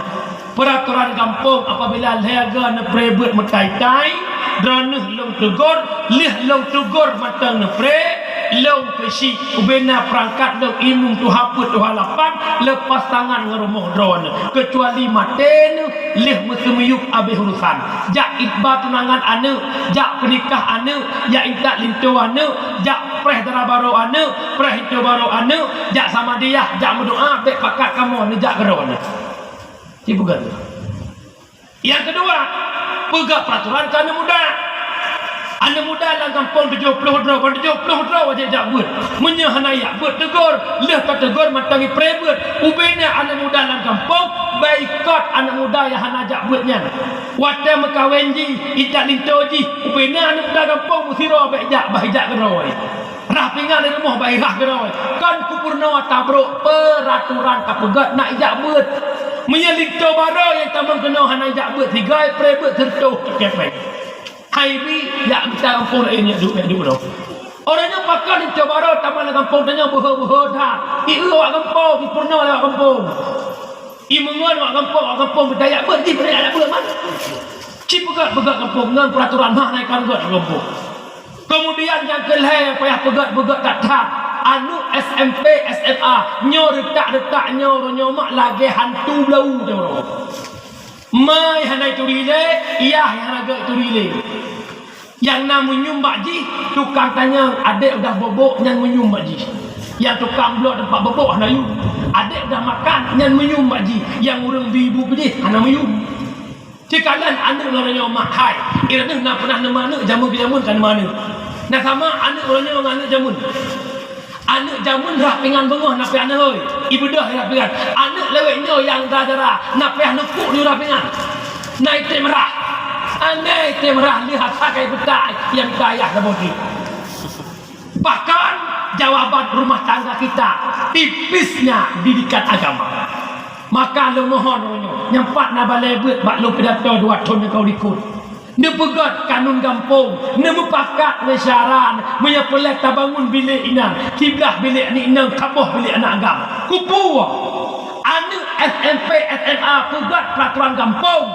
Peuratoran gampông apabila lhèe goe neupré beuet meutai-tai, droeneuh lôn teugor, lheueh lôn teugor mantong neupré, lôn keuchik, ubena peurangkat lôn imum tuha peuet tuha lapan, leupah tangan ngon rumoh droeneuh, keucuali maté neuh lheueh meuseumiyueb abéh urosan. Jak ié ba tunangan aneuk, jak peunikah aneuk, jak intat linto aneuk, jak preh dara barô aneuk, preh linto barô aneuk, jak samadiyah, jak meudoa, bèk pakat kamoe neujak keudroe nyoe. Ci peugah. Nyang keudua, peugah peuratoran keu aneuk muda. Aneuk muda lam gampông tujoh plôh droe, ban tujoh plôh droe wajéb jak beuet. Meunyoe hana jak beuet, teugor, lheueh ka teugor mantong ipré beuet. Ubena aneuk muda lam gampông, baikot aneuk muda nyang hana jak beuet nyan. Watèe meukawen jih, intat linto jih, ubena aneuk muda gampông meusidroe bèk jak, bah ijak keudroe. Rhah pingan di rumoh bak irhah keudroe. Kon kupeurunoe tabrôk peuratoran tapeugöt nak ijak beuet. Meunyoe linto barô nyang tamong keunoe hana ijak beuet, sigoe pré beuet seureutôh kepeng. Hai bi, jak mita gampông laén jak duek, jak duek droe. Uroe nyoe pakon linto barô tamong lam gampông tanyoe beuhe-beuhe that. Ié awak gampông, ipeurunoe lé awak gampông. Imeungon awak gampông, awak gampông beudaya beuet, jih beudaya beuet man. Ci peugöt-peugöt gampông ngon peuratoran hana ikan göt gampông. Keumudian nyang keulhèe nyang payah peugöt-peugöt that-that, aneuk S M P, S M A, nyoe reutak-reutak nyoe uroe nyoe mak lagèe hantu blau nyoe uroe. Mai hana ituri lé, yah hana göt ituri lé. Nyang na meunyium bak jih, tukang tanyong, adék udah bobok nyan meunyium bak jih. Nyang tukang bloe teumpat bobok hana yum, adék udah makan nyan meunyium bak jih. Nyang ureueng bi ibu keudeh hana meunyium. Sikalon aneuk lôn nyoe mak hai, i droeneuh na peunah neuma aneuk, jameun keu jameun ka neuma aneuk. Na sama aneuk lôn nyoe ngon aneuk jameun. Aneuk jameun rhah pingan beungoh na payah neuhôi, ibeudôh rhah pingan. Aneuk lawét nyoe nyang dara-dara na payah neupuk di rhah pingan. Na item rhah. Aneuk item rhah lheueh asa ka ipeutak nyang ka ayah saboh jih. Bahkan jawaban rumah tangga kita tipisnya didikan agama. Maka lôn mohon uroe nyoe, nyang pat na balèe beuet bak lôn pidato dua thôn nyang ka u likot. Neupeugöt kanun gampông, neumeupakat lé syaran, meunyoe peureulèe tabangun bilék inan, siblah bilék aneuk inong, saboh bilék aneuk agam. Kupeue? Aneuk S M P, S M A peugöt peuratoran gampông.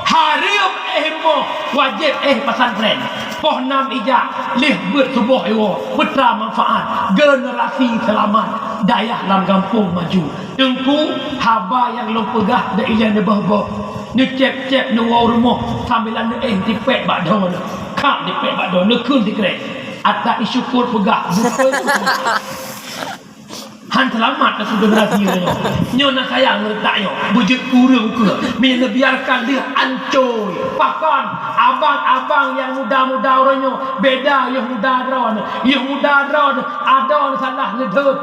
Hareuem éh rumoh, wajéb éh pesantren. Poh nam ijak, lheueh beuet suboh iwoe, peue treuk manfaat, generasi seulamat, dayah lam gampông maju. Teungku, haba nyang lôn peugah bèk ilèe neuböh-böh. Neucép-cép neuwoe u rumoh, sambilan neuéh tipék bak droeneuh. Kap tipék bak droeneuh, neukheun sikrek. Ata isyukur peugah, bukan. Han seulamat dah generasi nyoe. Nyoe na sayang ngon reutak nyoe. Beujeuet kureueng ukeue. Meunyoe neubiarkan lheueh ancôi. Pakon abang-abang nyang muda-muda uroe nyoe beda yoh muda droeneuh. Yoh muda droeneuh adoe salah neudhôt.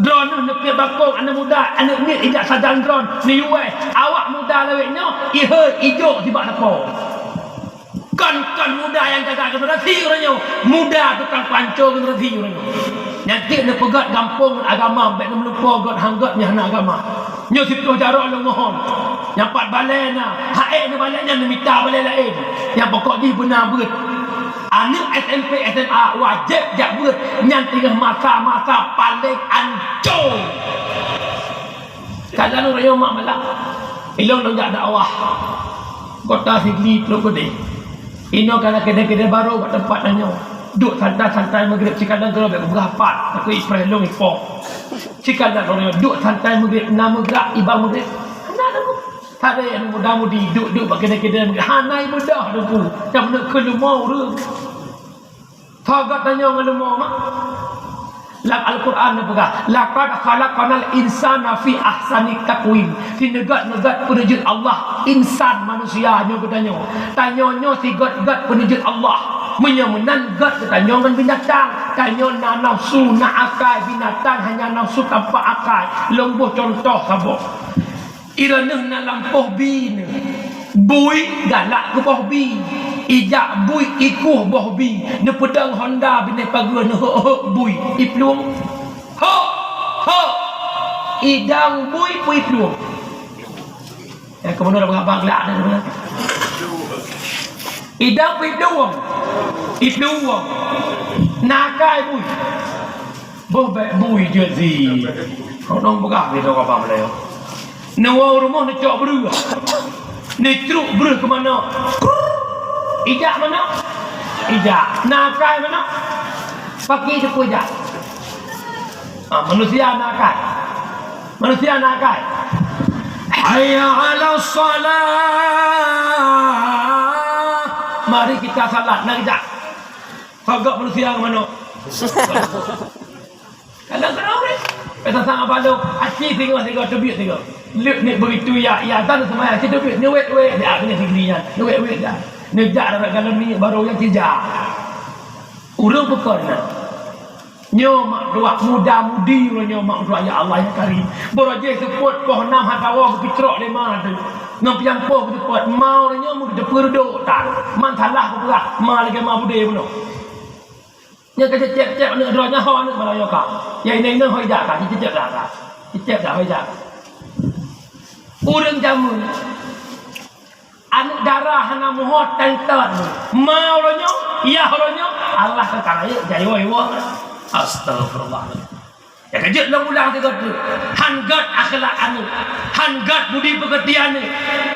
Droeneuh neupeuet bakong aneuk muda, aneuk miet ijak sajan droeneuh neuyue. Awak muda lawét nyoe ihôi ijok sibak lakoe. Kon, kon muda nyang jaga generasi uroe nyoe, muda tukang panco generasi uroe nyoe. Nyan cit neupeugöt gampông ngon agama, bèk neumeulimpô göt han göt nyang hana agama. Nyoe siplôh jaroe lôn mohon. Nyang pat balée na, hak ék neubalée nyan neumita balée laén. Nyang pokok jih beuna beuet. Aneuk S M P, S M A wajéb jak beuet. Nyan teungoh masa-masa paléng ancô. Kadang ureuëng mak malam, ilong lôn jak dakwah. Kota Sigli Truk Gede. Inoe kana keudè-keudè barô bak teumpat tanyoe. Duek santai-santai Maghrib, sikadang keudroe bèk kupeugah pat, takot ipreh lôn ipo. Sikadang keudroe duek santai Maghrib, na meugrak iba Maghrib. Hana takot. Sabe nyang muda-mudi duek-duek bak keudè-keudè Maghrib, hana ibeudoh Teungku. Nyang meuneuk keu leumo ureuëng. Tho geutanyoe ngon leumo mak. Lam Al-Qur'an neupeugah, "Laqad khalaqnal insana fi ahsani taqwim." Sineugot-neugot peuneujeuet Allah insan manusia nyoe geutanyoe. Tanyoe nyoe sigöt-göt peuneujeuet Allah. Meunyoe meunan göt geutanyoe ngon binatang, tanyoe na nafsu, na akai, binatang hanya nafsu tanpa akai. Lôn boh cuntoh saboh. Droeneuh na lampôh bi neuh. Bui galak keu boh bi. Ijak bui ikueh boh bi. Neupeudong honda binéh pageue neuhok-hok bui. Iplueng. Hok! Hok! Idong bui peue iplueng. Eh, keumeunyoe dah beurabak glak dah. Idong peue iplueng. Iplueng. Na akai bui. Boh bèk bui jeuet zi. Kau nong peugah gitu kau bang lé. Neuwoe u rumoh neucok breueh. Neucruk breueh keu manok. Ijak manok. Ijak. Na akai manok. Paki teupeu jak. Ah, manusia na akai. Manusia na akai. Hayya 'alas shalah. Mari kita salat. Na ijak. Kagak manusia ngon manok. Kadang-kadang ureuëng, eh, sasang abah lôn, aci singoh sigoe, teubiet sigoe. Leuek ni begitu ya, ya, tan seumaya, aci teubiet, nyewet-wet, ya, kena sigli nyan, nyewet-wet dah. Neujak darat galon minyeuk barô nyang tija. Ureuëng peukon na. Nyoe mak tuah muda-mudi uroe nyoe mak tuah, ya Allah ya Karim. Barô jih seupôt poh nam hatawa geupicrok lé ma teuh. Ngon piang poh geuseupôt, ma uroe nyoe meugeuteupeue reudok tan. Man salah geupeugah, ma lagèe ma budé bunoe. Nyan ka cecep-cep aneuk droe nyan ho aneuk malayoe ka. Ya inong-inong ho ijak ka, cecep dah ka. Cecep dah ho ijak. Ureueng jameun, aneuk dara hana muhot teuntèe. Ma uroe nyoe, yah uroe nyoe, Allah ka karayeuk jayoe iwoe. Astagfirullah. Ya, ka jeuet lôn ulang sigoe teuk. Han gèt akhlak aneuk. Han gèt budi peukeuti aneuk.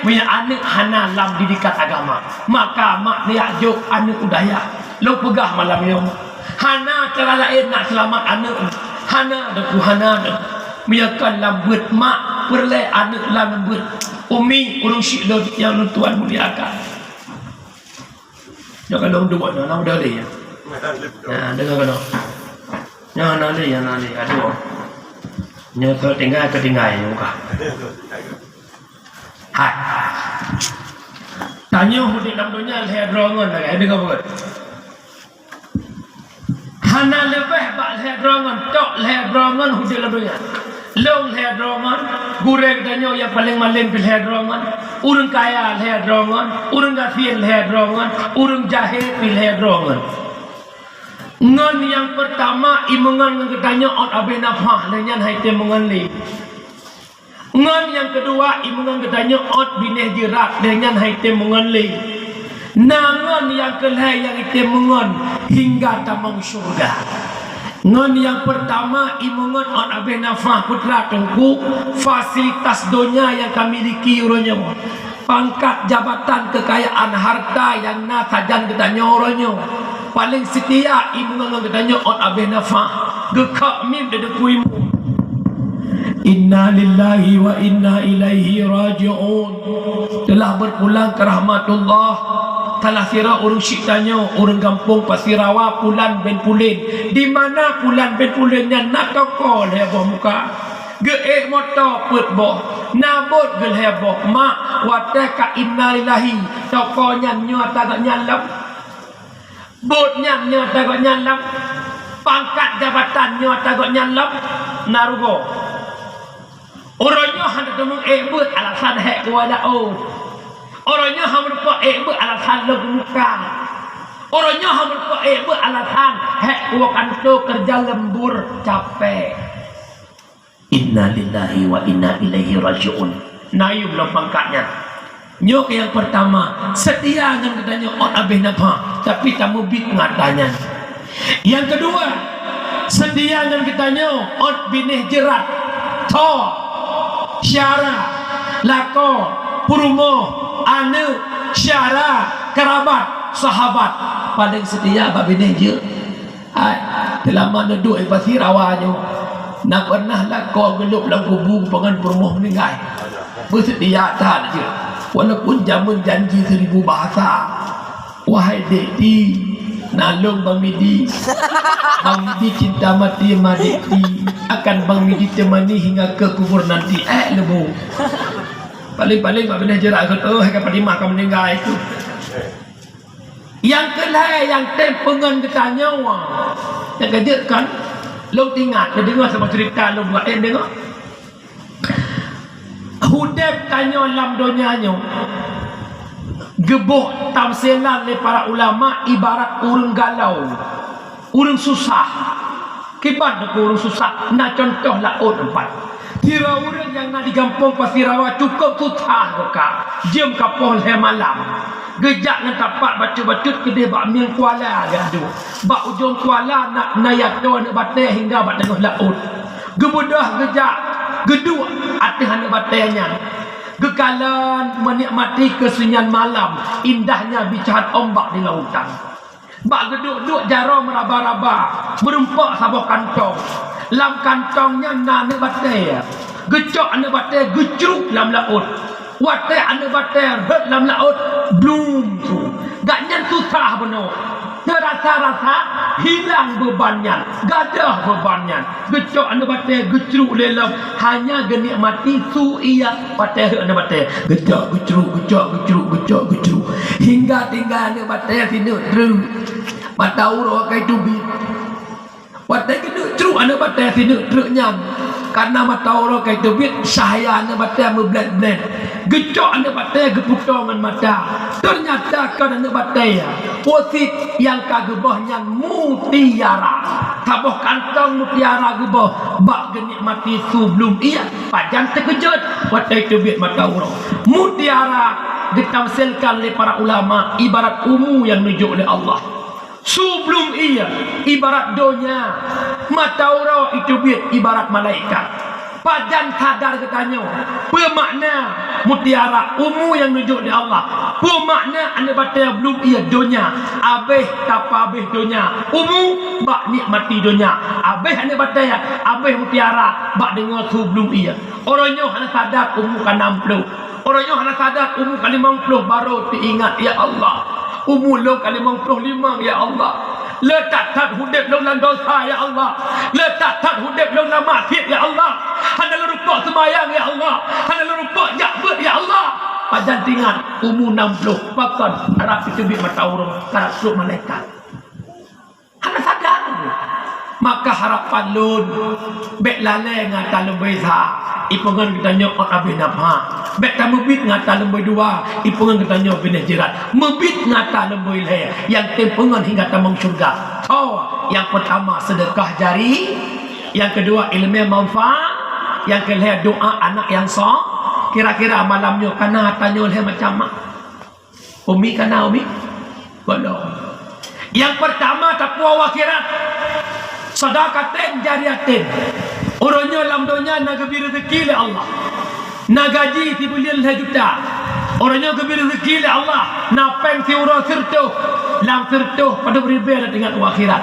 Meunyoe aneuk hana lam didikan agama, maka mak neujak jok aneuk u dayah. Lôn peugah malam nyoe, hana cara laén nak seulamat aneuk. Hana, Teungku, hana, Teungku. Meunyoe kon lam beuet mak, peureulèe aneuk lam beuet. Umi, ureueng syik lôn nyang lôn tuan muliakan. Nyoe ka lôn duek nyoe, na udah lé nyoe. Nah, deungoe keunoe. Nyoe na lé, nyoe na lé, aduh. Nyoe ka tinggai, ka tinggai nyoe ka. Hai. Tanyoe udép lam donya lhèe droe ngon lagèe, deungoe beutôi. Hana leubeh bak lhèe droe ngon, tok lhèe droe ngon udép lam donya. Lôn lhèe droe ngon, gurèe geutanyoe nyang paleng malém pih lhèe droe ngon, ureueng kaya lhèe droe ngon, ureueng gasien lhèe droe ngon, ureueng jahé pih lhèe droe ngon. Ngon nyang peurtama imeungon ngon geutanyoe ôt abéh nafah, lheueh nyan han item meungon lé. Ngon nyang keudua imeungon geutanyoe ôt binéh jeurat, lheueh nyan han item meungon lé. Na ngon nyang keulhèe nyang item meungon hingga tamong syeuruga. Ngon nyang peurtama imeungon ôt abéh nafah, putra Teungku, fasilitas donya nyang kamiliki uroe nyoe. Pangkat, jabatan, keukayaan, harta nyang na sajan geutanyoe uroe nyoe. Paleng seutia imeungon ngon geutanyoe ôt abéh nafah. Geukheuk mim di Teungku Imeum. Inna lillahi wa inna ilaihi raji'un. Telah berpulang ke rahmatullah. Salah sidroe ureueng syik tanyoe, ureueng gampông Pasirawa, Pulan bin Pulen. Di mana Pulan bin Pulen nyan na toko lhèe boh muka. Geuék moto peuet boh, na bot geulhèe boh. Mak, watèe ka inna lillahi, toko nyan nyoe ata gobnyan lom. Bot nyan nyoe ata gobnyan lom. Pangkat jabatan nyoe ata gobnyan lom. Na rugoe. Uroe nyoe hana teumeuék beuet alasan hék kuwoe laôt. Uroe nyoe hana teumeuék beuet alasan lôn muka. Uroe nyoe hana teumeuék beuet alasan hék kuwoe kantô keureuja lembur capék. Inna lillahi wa inna ilaihi raji'un. Na yum lom pangkat nyan. Nyoe nyang peurtama, seutia ngon geutanyoe ôt abéh nafah, tapi tameubiet ngon atra nyan. Nyang keudua, seutia ngon geutanyoe ôt binéh jeurat, tho, syara, lakoe, peurumoh, aneuëk, syara, keurabat, sahabat. Paleng seutia bak binéh jeurat. Hai, teulama neuduek i Pasi Rawa nyoe, na pernah lakoe geulôb lam kubu pangan peurumoh meuninggai? Beuseutia that jeuet, walaupun jameun janji seribu bahasa. Wahai Dek Ti, na lôn Bang Midi. Bang Midi cinta mati sama Dek Ti. Akan Bang Midi temani hingga ke kubur nanti. Eh, leubeh. Paling-paling bak binéh jeurat keu tu, hai ka Fatimah ka meuninggai tu. Nyang keulhèe nyang tem peungon geutanyoe, nyang keujeuet kan, lôn teuingat, neudeungoe saboh ceurita lôn buat, eh, deungoe. Udeb tanyoe lam donya nyoe geuboh tamsilan lé para ulama ibarat ureuëng galau, ureuëng susah. Kiban teupeu ureuëng susah, na cuntoh laôt teumpat. Sidroe ureuëng nyang na di gampông Pasi Rawa cukôp susah geuka, jeuem ka poh lhèe malam. Geujak ngon tapak bacut-bacut keudeh bak mieng kuala geuduek. Bak ujong kuala na, na yatoe aneuëk batée hingga bak teungoh laôt. Geubeudôh geujak, geuduek ateueh aneuëk batée nyan. Geukalon meunikmati keusunyian malam, indahnya bicahan ombak di lautan. Bak geuduek-duek jaroe meuraba-raba, meurumpok saboh kantong. Lam kantong nyan na aneuëk batée. Geucok aneuëk batée geucruk lam laôt. Watée aneuëk batée rhot lam laôt, blum su. Gobnyan susah bunoe. Teurasa-rasa hilang beuban nyan, gadôh beuban nyan. Geucok aneuëk batée geucruk lé lom, hanya geunikmati su ié watée rhot aneuëk batée. Geucok geucruk, geucok geucruk, geucok geucruk. Hingga tinggai aneuëk batée sineuk treuk. Mata uroe ka teubiet. Watée geuneuk treuk aneuëk batée sineuk treuk nyan, kareuna mata uroe ka teubiet, cahya aneuëk batée meublét-blét. Geucok aneuëk batée geuputoe ngon mata. Teunyata kon aneuëk batée, po cit nyang ka geuboh nyan mutiara. Saboh kantong mutiara geuboh bak geunikmati su blum ié, pajan teukeujot watée teubiet mata uroe. Mutiara geutamsilkan lé para ulama ibarat umu nyang neujok lé Allah. Su blum ié ibarat donya, mata uroe iteubiet ibarat malaikat. Pajan sadar geutanyoe peue makna mutiara umu nyang neujok lé Allah, peue makna aneuëk batée blum ié donya. Abéh tapeuabéh donya, umu bak nikmati donya. Abéh aneuëk batée, abéh mutiara bak deungoe su blum ié. Uroe nyoe hana sadar umu ka nam ploh. Uroe nyoe hana sadar umu ka limong ploh barô teuingat, "Ya Allah, umu lôn ka limong ploh limong, ya Allah. Le that-that udeb lôn lam dosa, ya Allah. Le that-that udeb lôn lam maksiet, ya Allah. Hana lôn rupok seumayang, ya Allah. Hana lôn rupok jak beuet, ya Allah." Pajan teuingat umu nam ploh, pakon rab teubiet mata uroe, karab trok malaikat. Hana sadar. Maka harapan lôn, bék lalée ngon atra lôn beuisa, ipeungon geutanyoe ôt abéh nafah. Bék tameubiet ngon atra lôn beudua, ipeungon geutanyoe binéh jeurat. Meubiet ngon atra lôn beulhée, nyang tem peungon hingga tamong syeuruga. Tho, nyang peurtama seudeukah jari, nyang keudua iéleumé manfaat, nyang keulhée doá aneuk nyang soh. Kira-kira malam nyoe kana tanyoe lhée macam ma? Umi kana, Umi? Gohlom. Nyang peurtama tapuwoe u akhirat. Sadaqatin jariyatin. Uroe nyoe lam donya na geubri reuzeki lé Allah. Na gaji sibuleuen lhée juta. Uroe nyoe geubri reuzeki lé Allah. Na péng siuroe seureutôh. Lam seureutôh padub ribée na teuingat u akhirat.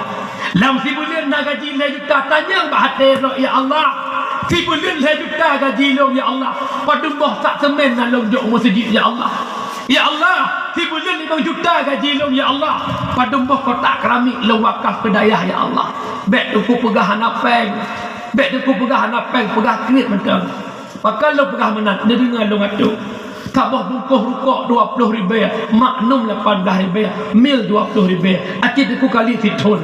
Lam sibuleuen na gaji lhée juta, tanyong bak até droe, "Ya Allah, sibuleuen lhée juta gaji lôn, ya Allah, padub boh sak seumén na lôn jok u meuseujid, ya Allah? Ya Allah, sibuleuen limong juta gaji lôn, ya Allah, padub boh kotak keramik lôn wakaf keu dayah, ya Allah?" Bék teungku peugah hana péng. Bék teungku peugah hana péng, peugah kriet mantong. Pakon lôn peugah meunan, neudeungoe lôn atô. Saboh bungkôh rukok dua ploh ribée, Magnum lapan blaih ribée, Mil dua ploh ribée, aci teungku kali sithon.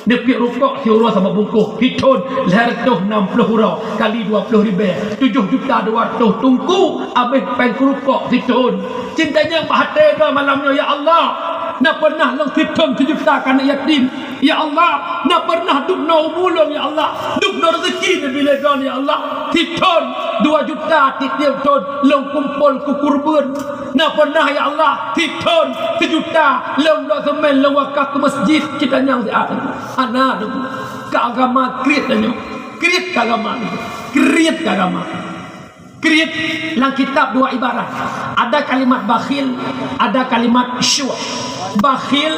Neupiep rukok siuroe saboh bungkôh, sithon lhée reutôh nam ploh uroe kali dua ploh ribée, tujoh juta dua reutôh teungku abéh péng rukok sithon. Cit tanyong bak até droe malam nyoe, "Ya Allah, na pernah lôn sithon sijuta keu aneuk yatim? Ya Allah, na pernah dubnoe umu lôn, ya Allah, dubnoe reuzeki neubi lé droe, ya Allah, sithon?" Dua juta tiep-tiep thon lôn kumpol keu kurban. Na peunah, ya Allah, sithon sijuta lôn bloe seumén lôn wakaf keu masjid cit anyang siat. Hana, Teungku. Keu agama kriet tanyoe. Kriet keu agama. Kriet keu agama. Kriet lam kitab dua ibarat. Ada kalimat bakhil, ada kalimat syuh. Bakhil,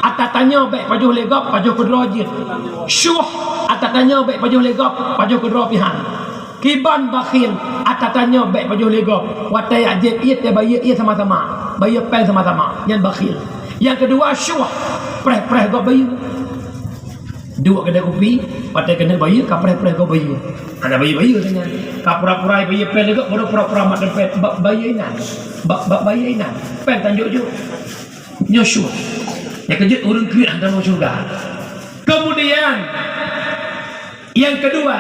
ata tanyoe bèk pajoh lé gob, pajoh keudroe jeuet. Syuh, ata tanyoe bèk pajoh lé gob, pajoh keudroe pih han. Kiban bakhil, ata tanyoe bèk pajoh lé gob. Watèe jak jieb ié, teuh bayeue ié sama-sama. Bayeue péng sama-sama. Nyan bakhil. Nyang keudua syuh, preh-preh gob bayeue. Duek keudè kupi, watèe keuneuk bayeue, ka preh-preh gob bayeue. Hana bayeue-bayeue sajan. Ka pura-pura bayeue péng lé gob, baru pura-pura mat dompet, ba-, bayeue inan. Ba-, ba-, bayeue inan. Péng tan jok-jok. Nyoe syuh. Nyang keujeuet ureueng kriet hana tamong syeuruga. Kemudian, yang kedua,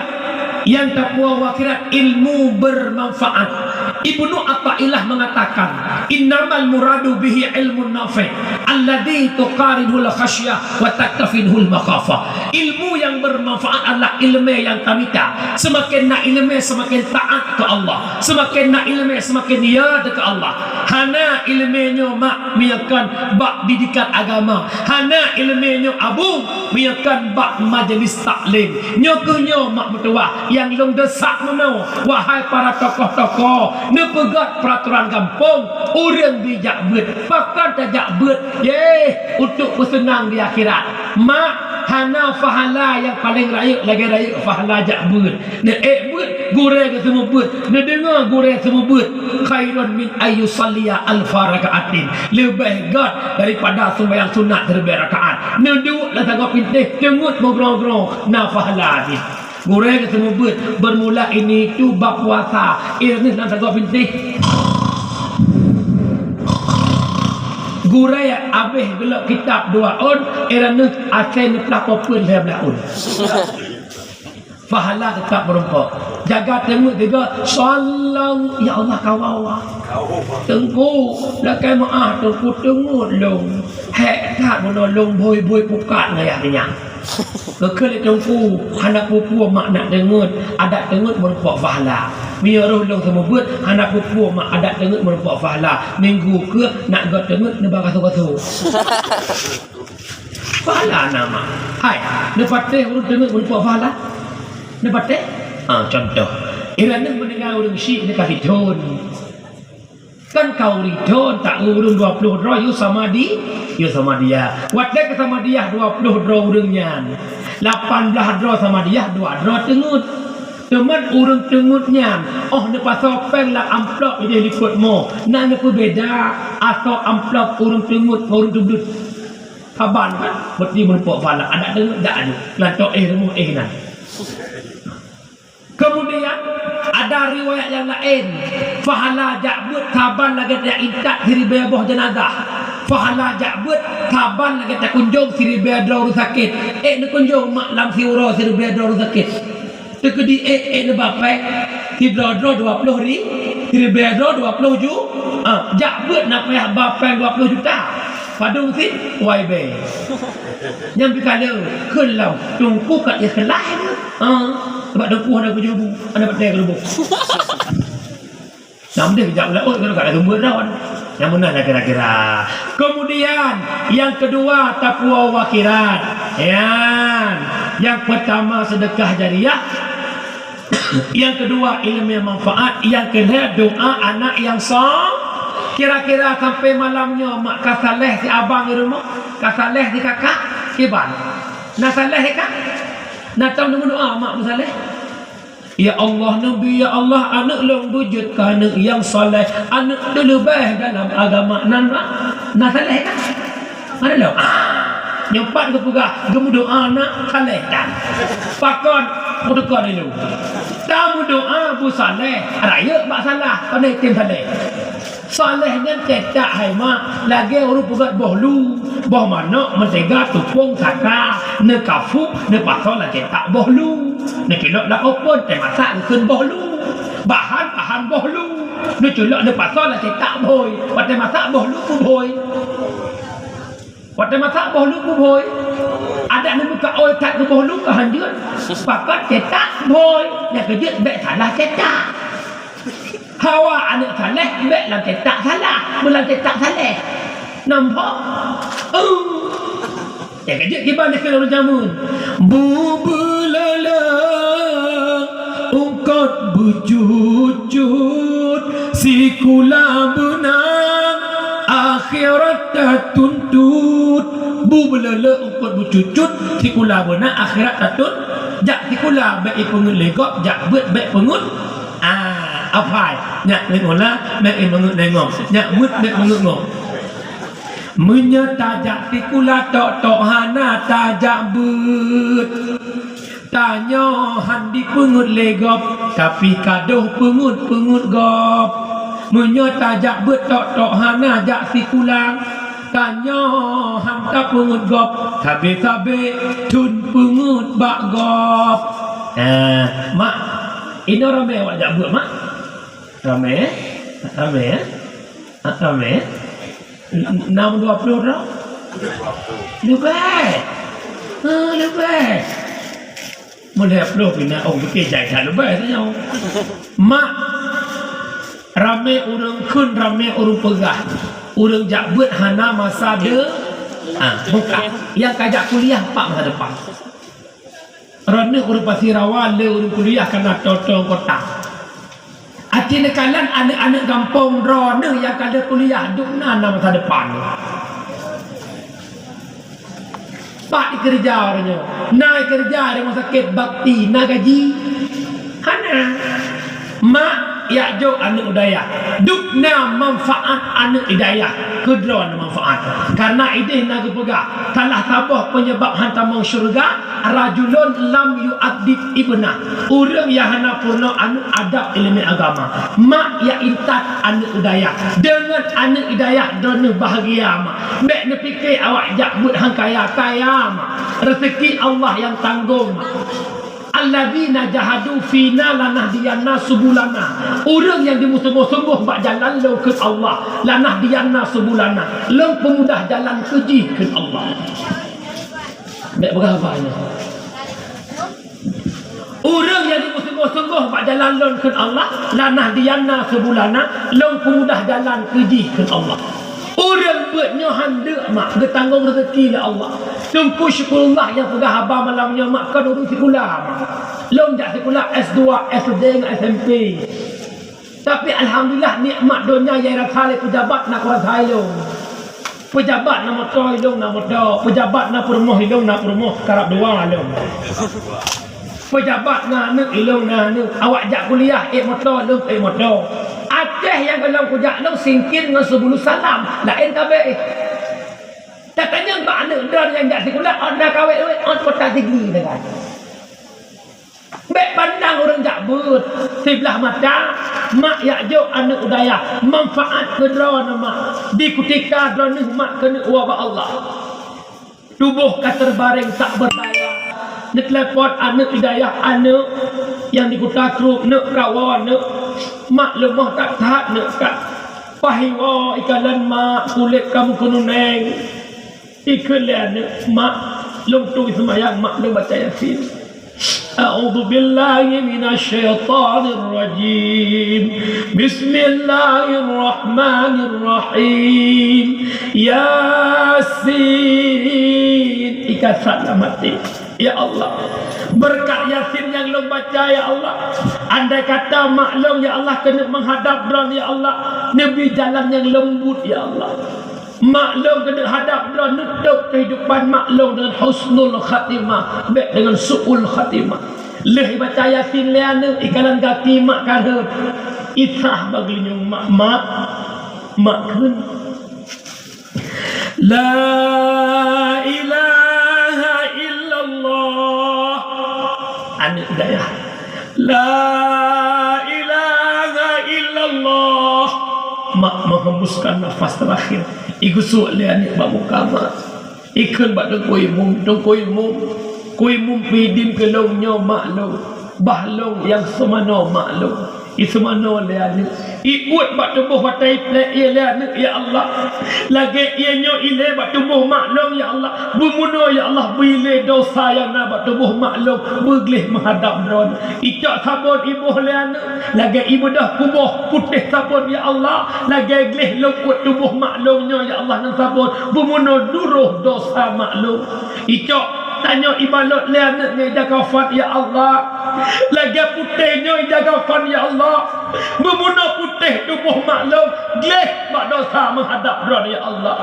yang taqwa wa khirat, ilmu bermanfaat. Ibnu Athaillah mengatakan, "Innamal muradu bihi ilmun nafi', alladzi tuqarinuhul khasyah wa taktafinuhul makhafah." Ilmu yang bermanfaat adalah ilmu yang tamita. Semakin na ilmu, semakin taat ke Allah. Semakin na ilmu, semakin ya ke Allah. Hana ilmu nyoe mak miyakan bak didikan agama. Hana ilmu nyoe abu miyakan bak majelis taklim. Nyoe keuh nyoe mak meutuwah nyang lôn desak meunoe, wahai para tokoh-tokoh, neupeugöt peraturan gampông, ureueng bijak beuet, pakon tajak beuet, yeh, untuk peuseunang di akhirat. Mak, hana pahala nyang paleng rayeuk lagèe rayeuk pahala jak beuet. Neuék beuet, gurèe geuseumeubeuet, neudeungoe gurèe seumeubeuet, khairun min ayyusalliya alfa rakaatin, leubeh göt daripada seumbahyang sunat siribèe rakaat. Neuduek lam sagoe pintéh, teungeut meugroe-groe, na pahala jih. Gurèe geuseumeubeuet, bermula ini tu bab puasa, ireuneuh lam sagoe pintéh. Gurèe abéh geulok kitab dua ôn, ireuneuh asèe neuplah popeuen lhèe blah ôn. Pahala teutap meurumpok. Jaga teungeut juga, sallallahu, ya Allah, kawa-wa. Teungku, lakèe meu'ah, Teungku, teungeut lôn. Hék that bunoe lôn bhôi-bhôi pukat ngon ayah nyan. Geukheun lé Teungku, hana peue-peue mak nak teungeut, adak teungeut meurumpok pahala. Meunyoe roh lôn seumeubeuet, hana peue-peue mak, adak teungeut meurumpok pahala. Minggu keuh nak göt teungeut neuba gasoe-gasoe. Pahala na mak. Hai, neupatéh ureueng teungeut meurumpok pahala? Neupatéh? Ah, contoh. Ireuneuh meuninggai ureueng syiek neuka sithon. Kan ka ureueng thon, tak ureueng dua ploh droe yue samadi, yue samadiah. Watèe geusamadiah dua ploh droe ureueng nyan, lapan blah droe samadiah, dua droe teungeut. Teuma ureueng teungeut nyan, 'oh neupasoe péng lam amplop idéh likot mo, na neupeubeda asoe amplop ureueng teungeut ngon ureueng teubleuet. Saban kan, beuti meurumpok pahala, adak teungeut dak aju, lantok éh rumoh éh nan. Kemudian, ada riwayat yang laén, pahala jak beuet saban lagèe tajak intat siribèe boh jeunazah. Pahala jak beuet saban lagèe takunjông siribèe droe ureueng sakét. Ék neukunjông mak lam siuroe siribèe droe ureueng sakét. Teukeudi ék, ék neuba péng, sidroe-droe dua ploh ri-, siribèe droe dua ploh ju-, ah, jak beuet na payah ba péng dua ploh juta. Padum sit, wai bèe. Nyang pih ka lheueh, kheun lom, Teungku ka ikhlas. Ha, sabab Teungku hana geujeubu, hana batèe keu lubông. Nah, meunan jak u laôt, keu ka sumber daun. Nyang meunan lah kira-kira. Kemudian, yang kedua, taqwa wa khirat. Yan. Yang pertama, sedekah jariah. Yang kedua, ilmu yang manfaat. Yang kelhèe, doa anak yang sa-, kira-kira sampai malam nyoe, mak ka saleh si abang di rumoh, ka saleh si kakak, kiban. Na saleh ka? Na tom meudoa mak meusaleh? Ya Allah, neubi, ya Allah, aneuk lôn beujeuet keu aneuk nyang saleh, aneuk teuleubeh dalam agama nan, na saleh ka? Ada lom. Ah, nyoe pat geupeugah, geumeudoa na saleh tan. Pakon? Meudoa ilôn. Tameudoa beusaleh, rayeuk bak salah, pandai tem saleh. Saleh nyan cetak hai mak, lagèe ureueng peugöt boh lu, boh manök, meutega, tupông, saka, neukafup, neupasoe lam cetak boh lu, neuculok lam open, teumasak geukheun boh lu. Bahan-bahan boh lu, neuculok neupasoe lam cetak bhôi, watèe masak boh lu peubhôi. Watèe masak boh lu peubhôi, adak neumeuka ôi that keu boh lu ka hanjeuet. Pakon cetak bhôi, nyang keujeuet bèk salah cetak. Awak aneuk saleh, bèk lam cetak salah, beulam cetak saleh. Nampak? Oh. Ya, kajak kiban dikheun ureueng jameun. Bu beuleuleuk, eungkot beucut-cut, sikula beuna, akhirat tatuntut. Bu beuleuleuk, eungkot beucut-cut, sikula beuna, akhirat tatun-, jak sikula, bèk ipeungeut lé gob, jak beuet, bèk peungeut. Ah, apai, nyak ngon la, bèk imeungeut lé gob, nyak beuet, bèk meungeut gob. Meunyoe tajak sikula tok-tok hana tajak beuet, tanyoe han jipeungeut lé gob, tapi ka deuh peungeut-peungeut gob. Meunyoe tajak beuet tok-tok hana jak sikula, tanyoe han tapeungeut gob, sabe-sabe thon peungeut bak gob. Eh, mak, inoe ramè awak jak beuet, mak? Ramè, eh? Ramè, eh? Ah, ramè, eh? N-, enam dua puluh dah? Leubeh. Ha, leubeh. Meulhèe ploh pih na, oh, beutôi jai that leubeh tanyoe. Mak, ramè ureueng kheun, ramè ureueng peugah. Ureueng jak beuet hana masa de-, ah, bukan. Nyang ka jak kuliah, pat masa depan. Droeneuh ureueng Pasi Rawa, le ureueng kuliah kana toto kota. Aci neukalon aneuk-aneuk gampông droeneuh nyang ka lheueh kuliah, dum na, na masa depan. Pat ikeureuja ureueng nyoe? Na ikeureuja di rumoh sakét bakti, na gaji? Hana. Mak, jak jok aneuk u dayah. Dum na manfaat aneuk i dayah. Keudroe na manfaat. Karena idéh na geupeugah, salah saboh peunyeubab han tamong syeuruga, rajulun lam yu'addib ibnah, ureueng nyang hana peurunoe aneuk adab ileumèe agama. Mak jak intat aneuk u dayah. Deungon aneuk i dayah droeneuh bahagia, mak. Bèk neupike awak jak beuet han kaya-kaya, mak. Reuseuki Allah nyang tanggong, mak. Alladzina jahadu fina lanahdiyannahum subulana. Ureueng nyang jimeusunggoh-sunggoh bak jalan lôn, kheun Allah, lanahdiyannahum subulana. Lôn peumudah jalan keu jih, kheun Allah. Bèk peugah haba nyoe. Ureueng nyang jimeusunggoh-sunggoh bak jalan lôn, kheun Allah, lanahdiyannahum subulana, lôn peumudah jalan keu jih, kheun Allah. Ureueng beuet nyoe han deuk, mak, geutanggong reuseuki lé Allah. Teungku Syukurullah nyang peugah haba malam nyoe, mak, kon ureueng sikula, mak. Lôn jak sikula S dua, S D ngon S M P. Tapi alhamdulillah, nikmat donya nyang rasa lé peujabat na kurasa lôn. Peujabat na moto, ilôn na moto. Peujabat na peurumoh, ilôn na peurumoh. Karab dua lôn. Peujabat na aneuk, ilôn na aneuk. Awak jak kuliah, ék moto, lôn ék moto. Aceh nyang gohlom kujak lôn singkir ngon Subulus Salam. Laén kabeh. Tatanyong bak aneuk droe nyang jak sikula, ôn na kawét-wét, ôn peutah sigi, kan. Bèk pandang ureueng jak beuet siblah mata, mak jak jok aneuk u dayah, manfaat keu droeneuh mak. Di kutika droeneuh mak keuneuk woe bak Allah. Tuboh ka teubareng tak beudaya. Neutelepon aneuk i dayah, aneuk nyang di Kuta Krueng, neuk kawoe neuk. Mak leumoh that-that neuk ka. Paih iwoe ikalon mak, kulét ka meukeununeng. Ikheun lé aneuk, "Mak, lôn tueng seumayang, mak, lôn baca Yasin. A'udzubillahi minasyaitonirrajim. Bismillahirrahmanirrahim. Yasin." Ikasat lam até. Ya Allah, beureukat Yasin nyang lôn baca, ya Allah. Andai kata mak lôn, ya Allah, keuneuk meuhadab droe, ya Allah, neubri jalan nyang leumbut, ya Allah. Mak lôn keuneuk hadab droe, neutôp keuhidupan mak lôn deungon husnul khatimah, bèk deungon su'ul khatimah. Lheueh ibaca Yasin lé aneuk, ikalon gaki mak ka rhot. Itrah bak geulinyueng mak, "Mak, mak kheun, la ilaha illallah." Aneuk dayah, "La ilaha illallah." Mak menghembuskan nafas terakhir. Igeusuek lé aneuk bak muka mak. Ikheun bak Teungku Imum, "Teungku Imum, Teungku Imum pih idin keu lôn nyoe mak lôn, bah lôn nyang seumanoe mak lôn." Iseumanoe lé aneuk. Iuet bak tuboh watèe iplek ié lé aneuk, ya Allah. Lagèe ié nyoe ilèe bak tuboh mak lôn, ya Allah. Beumeunoe, ya Allah, bri lé desya nyang na bak tuboh mak lôn beugleh meuhadab Droeneuh. Icok sabon iboh lé aneuk, lagée ibeudôh kuboh putéh sabon, ya Allah, lagée gleh lôn uet tuboh mak lôn nyoe, ya Allah, ngon sabon. Beumeunoe duroh desya mak lôn. Icok tanyoe ibalot lé aneuk ngon ija kafan, ya Allah, lagée putéh nyoe ija kafan, ya Allah. Beumeunoe putéh tuboh mak lôn, gleh bak desya meuhadab Droeneuh, ya Allah.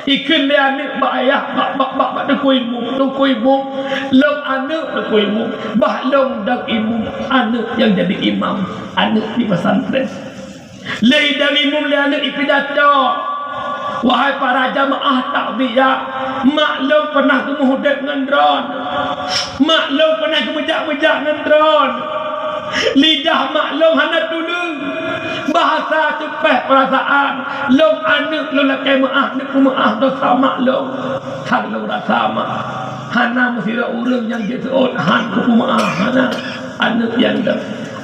Ikheun lé aneuk bak ayah, bak, bak, bak, bak teungku imum, teungku imum, lôn aneuk teungku imum, bah lôn dang imum, aneuk nyang jadi imam, aneuk di pesantren. Lé dang imum lé aneuk ipidato, wahai para jamaah takziah, mak lôn pernah geumeuudeb ngon Droeneuh. Mak lôn pernah geumeujak-meujak ngon Droeneuh. Lidah mak lôn hana tuleueng. Bahasa teupeh peurasaan. Lôn aneuk lôn lakée meuáh, neuk peumeuáh desya mak lôn. Hán lôn rasa mak. Hana meusidroe ureuëng nyang jeuet seuôt hán kupeumeuáh, hana. Aneuk nyang deuh.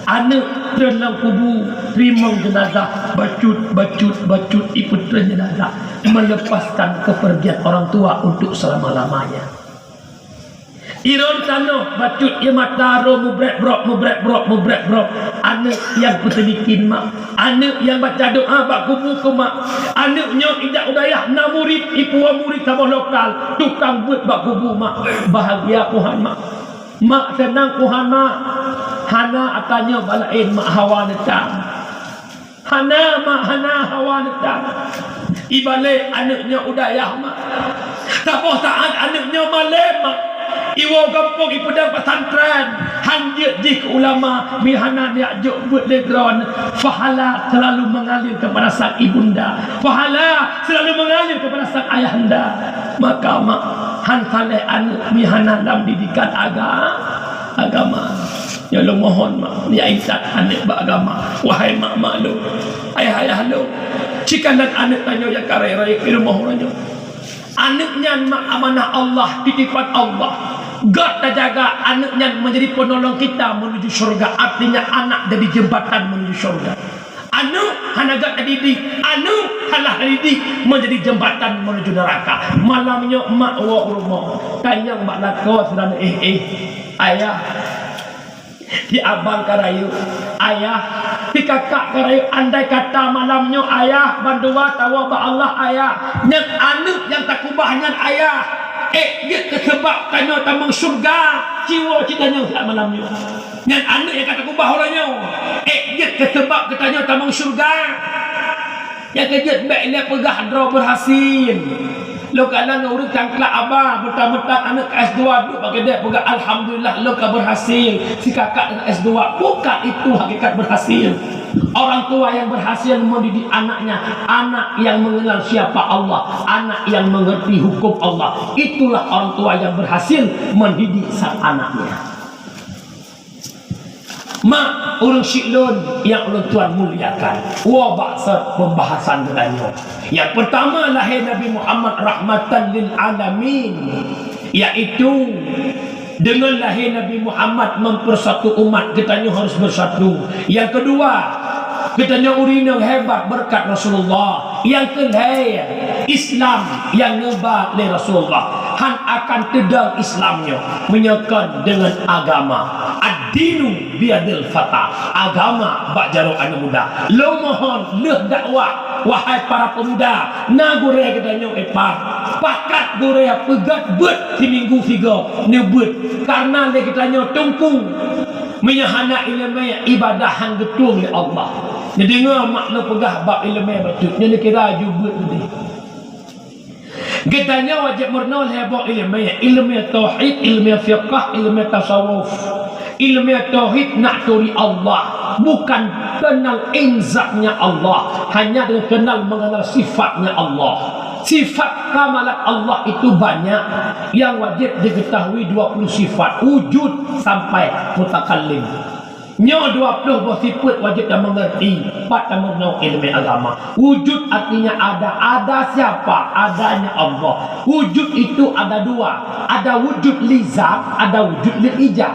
Aneuk treun lam kubu, teurimong jeunazah, bacut, bacut, bacut, ipeutreun jeunazah. Melepaskan kepergian orang tua untuk selama-lamanya. Iron tanoh bacut ie mata ro mubrek-brok, mubrek-brok, mubrek-brok. Aneuk nyang peuteubikin mak, aneuk nyang baca doa bak kubu keu mak. Aneuk nyoe ijak u dayah na murit, ipuwoe murit saboh lokal, tukang beuet bak kubu mak. Bahagia kuhan mak. Mak seunang kuhan mak. Hana ata nyoe balaén mak hawa neutang. Hana mak, hana hawa neutang. Ibalek aneuk nyoe u dayah mak. Saboh saát aneuk nyoe malém mak. Iwoe gampông ipeudong pesantren. Hán jeuet jih keu ulama, meuhana neujak jok beuet lé Droeneuh. Pahala selalu mengalir kepada sang ibunda. Pahala selalu mengalir kepada sang ayahanda. Maka mak, hán saleh aneuk meuhana lam didikan aga-, agama. Nyoe lôn mohon mak, ya intat aneuk bak agama. Wahai mak-mak lôn, ayah-ayah lôn, cikanan aneuk tanyoe nyang ka rayeuk-rayeuk di rumoh uroe nyoe. Aneuk nyan mak amanah Allah, titipan Allah. Göt tajaga aneuk nyan menjadi penolong kita menuju syurga, artinya anak jadi jembatan menuju syurga. Aneuk hana göt tadidik, aneuk hana tadidik menjadi jembatan menuju neraka. Malam nyoe mak woe u rumoh, tanyong bak lakoe sidroe, "Eh, eh, ayah, si abang ka rayeuk, ayah, si kakak ka rayeuk, andai kata malam nyoe ayah bandua tawoe bak Allah ayah, nyan aneuk nyang takubah nyan ayah, ék jeuet keu seubab tanyoe tamong syeuruga, ci woe ci tanyong siat malam nyoe. Nyan aneuk nyang ka takubah uroe nyoe, ék jeuet keu seubab geutanyoe tamong syeuruga." Nyang keujeuet bék lé peugah droe beurhasil. Lôn kalon ureuëng cangklak haba, meutat-meutat aneuk ka S dua duek bak keudè peugah, "Alhamdulillah, lôn ka beurhasil." Si kakak deungon S dua, bukan itu hakikat beurhasil. Orang tua yang berhasil mendidik anaknya, anak yang mengenal siapa Allah, anak yang mengerti hukum Allah. Itulah orang tua yang berhasil mendidik sang anaknya. Mak, ureuëng syiek lôn nyang ulôn tuan muliakan, woe bak sot pembahasan geutanyoe. Nyang peurtama, lahé Nabi Muhammad rahmatan lil alamin, yaitu deungon lahé Nabi Muhammad mempersatu umat, geutanyoe harus bersatu. Nyang keudua, geutanyoe ureuëng nyang hebat beureukat Rasulullah. Nyang keulhèe, Islam nyang neuba lé Rasulullah hán akan teudong Islam nyoe meunyoe kon deungon agama. Ad-dinu biyadil fata, agama bak jaroe aneuk muda. Lôn mohon lheueh dakwah, wahai para pemuda, na gurèe geutanyoe, eh, pakat gurèe peugöt beuet siminggu sigoe neubeuet, kareuna lé geutanyoe teungku, meunyoe hana iéleumé, ibadah hán geutueng lé Allah. Neudeungoe mak lôn peugah bab iéleumé bacut, nyoe neukira ju beuet udeh. Geutanyoe wajéb meurunoe lhèe boh iéleumé, iéleumé tauhid, iéleumé fiqah, iéleumé tasawuf. Iéleumé tauhid nak turi Allah, bukan kenal zatnya Allah, hanya dengan kenal mengenal sifatnya Allah. Sifat kamalat Allah itu banyak, yang wajéb diketahui dua puluh sifat, wujud sampai mutakallim. Nyoe dua ploh boh sifeuet wajéb tameungeurti, pat tameurunoe iéleumé agama. Wujud artinya ada. Ada siapa? Adanya Allah. Wujud itu ada dua. Ada wujud li zat, ada wujud lil ijad.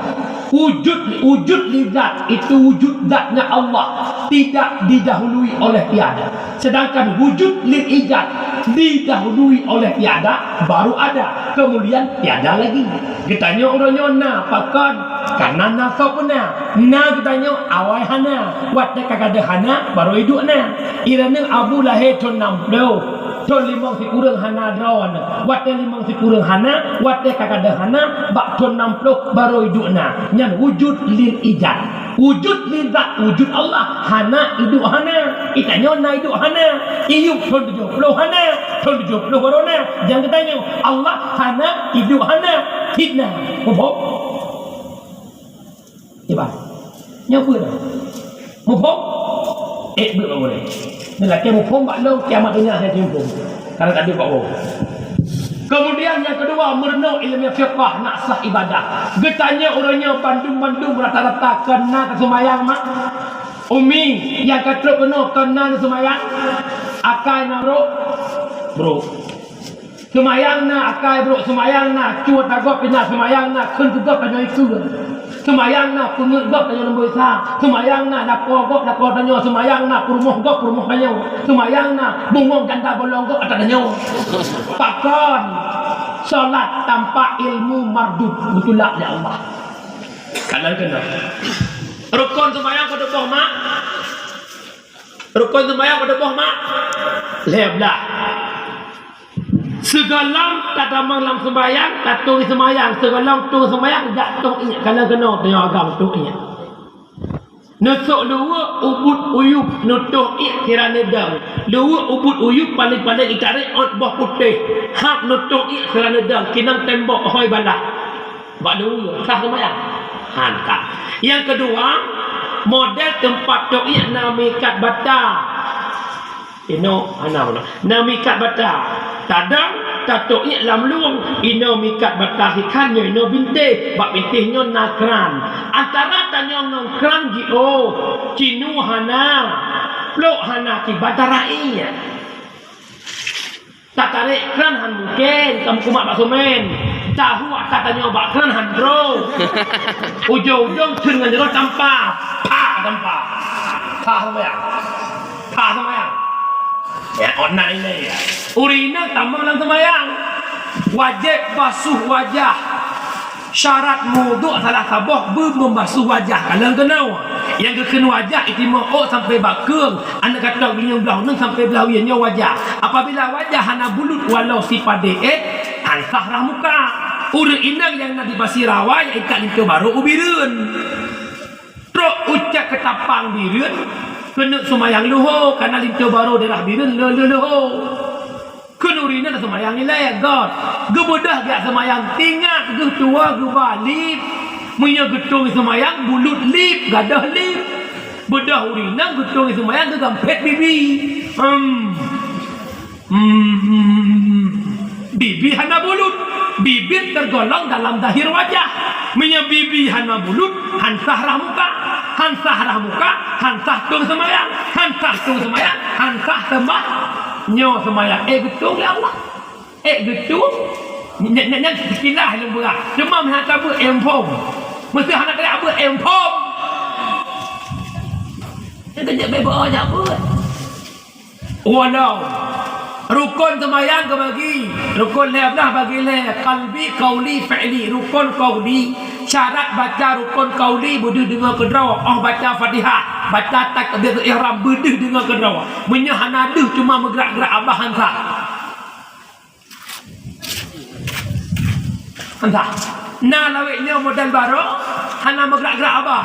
Wujud, wujud li zat itu wujud zatnya Allah, tidak didahului oleh tiada. Sedangkan wujud lil ijad, Didahului oleh tiada, baru ada, kemudian tiada lagi. Geutanyoe uroe nyoe na, pakon? Karena na soe peuna. Na geutanyoe awai hana, watée ka gadôh hana, barô iduek na. Ireuna Abu lahé thon nam ploh, thon limong sikureueng hana droe na. Watée limong sikureueng hana, watée ka gadôh hana, bak thon nam ploh barô iduek na. Nyan wujud lil ijad. Wujud lil zat, wujud Allah. Hana iduek hana. Geutanyoe na iduek hana. Iyup thon tujoh ploh hana. Thon tujoh ploh barô na. Nyang geutanyoe Allah hana iduek hana. Fitnah. Muphom? Cuba. Nyoe peue dah? Muphom? Eh, beuh, beuh, beuh. Nyoe lakée muphom bak lôn, kiamat donya hana jimuphom. Karena tadi bak woe. Kemudian yang kedua, meurunoe ilmu fiqah nak sah ibadah. Geutanyoe uroe nyoe bandum-bandum rata-rata kon na taseumayang mak? Umi, nyang ka trok keunoe kon na taseumayang? Akai na brok? Brok. Seumayang na akai brok, seumayang na cue tagob pih na, seumayang na kheun teugob tanyoe ikeu. Seumayang na peungeuet gob tanyoe leumboi sa. Seumayang na lakoe gob lakoe tanyoe, seumayang na peurumoh gob peurumoh tanyoe. Seumayang na bungong janda bolong gob ata tanyoe. Pakon? Salat tanpa ilmu mardud, geutulak lé Allah. Kalon keunoe. Rukon seumayang padub boh mak? Rukon seumayang padub boh mak? Lhée blah. Sigohlom tatamong lam seumayang, tatueng seumayang. Sigohlom tueng seumayang, jak tueng iék. Kalon keunoe tanyoe agam tueng iék. Neusok luweue ubit uyueb, neutoh iék sira neudong. Luweue ubit uyueb paleng-paleng itarek ôt boh putéh. Hab neutoh iék sira neudong, kinong tembok hôi balah. Bak luweue, sah seumayang? Han ka. Nyang keudua, model teumpat toh iék na meuikat bata. Inoe hana meunan. Na meuikat bata. Tadong, tatoh iék lam lueng. Inoe meuikat bata sikhan nyoe inoe bintéh. Bak bintéh nyoe na kran. Antara tanyoe ngon kran jiôh. Cinu hana. Plôk hana kiban tara iék. Tatarek kran han mungken, ka meukumat bak semen. Tahu ata tanyoe bak kran han droe. Ujong-ujong kheun ngon jaroe tampa. Pah tampa. Pah seumayang. Pah seumayang. Ya, ôt na ilée ya. Ureueng inong tamong lam seumayang. Wajéb basuh wajah. Syarat wudhu salah saboh beu meubasuh wajah. Kalon keunoe, nyang geukheun wajah itimong ôt sampoe bak keueng, aneuk gata geunyong blaih uneung sampoe blaih u ie nyoe wajah. Apabila wajah hana bulut walau sipadé éh, han sah rhah muka. Ureueng inong nyang na di Pasi Rawa nyang ikat linto barô u Bireuen. Trok u cot Keutapang Bireuen, keuneuk seumayang leuho, kana linto barô daerah Bireuen le-, le-, leuho. Kheun ureueng inong seumayang ilée, göt. Geubeudôh geujak seumayang, tingat geuh tuwoe geuba lip. Meunyoe geutueng seumayang, bulut lip, gadôh lip. Beudôh ureueng inong geutueng seumayang geugampét bibi. Hmm. Hmm. Bibi hana bulut. Bibi teugolong dalam zahir wajah. Meunyoe bibi hana bulut, han sah rhah muka. Han sah rhah muka, han sah tueng seumayang. Han sah tueng seumayang, han sah seumayang. Nyoe seumayang, éh, geutueng lé Allah. Éh, geutueng. Nyan, nyan, nyan sekilas lôn peugah. Cuma meuhana tabeuet, éh, muphom. Meuseuh hana tajak beuet, éh, muphom. Nyan tajak beuet, jak beuet. Walau rukon seumayang geubagi, rukon lhée blah bagi lhée, qalbi, qauli, fi'li. Rukon qauli, syarat baca rukon qauli beudeuh deungoe keudroe, óh baca Fatihah, baca takbiratul ihram beudeuh deungoe keudroe. Meunyoe hana deuh cuma meugrak-grak abah han sah. Han sah. Na lawét nyoe model barô, hana meugrak-grak abah.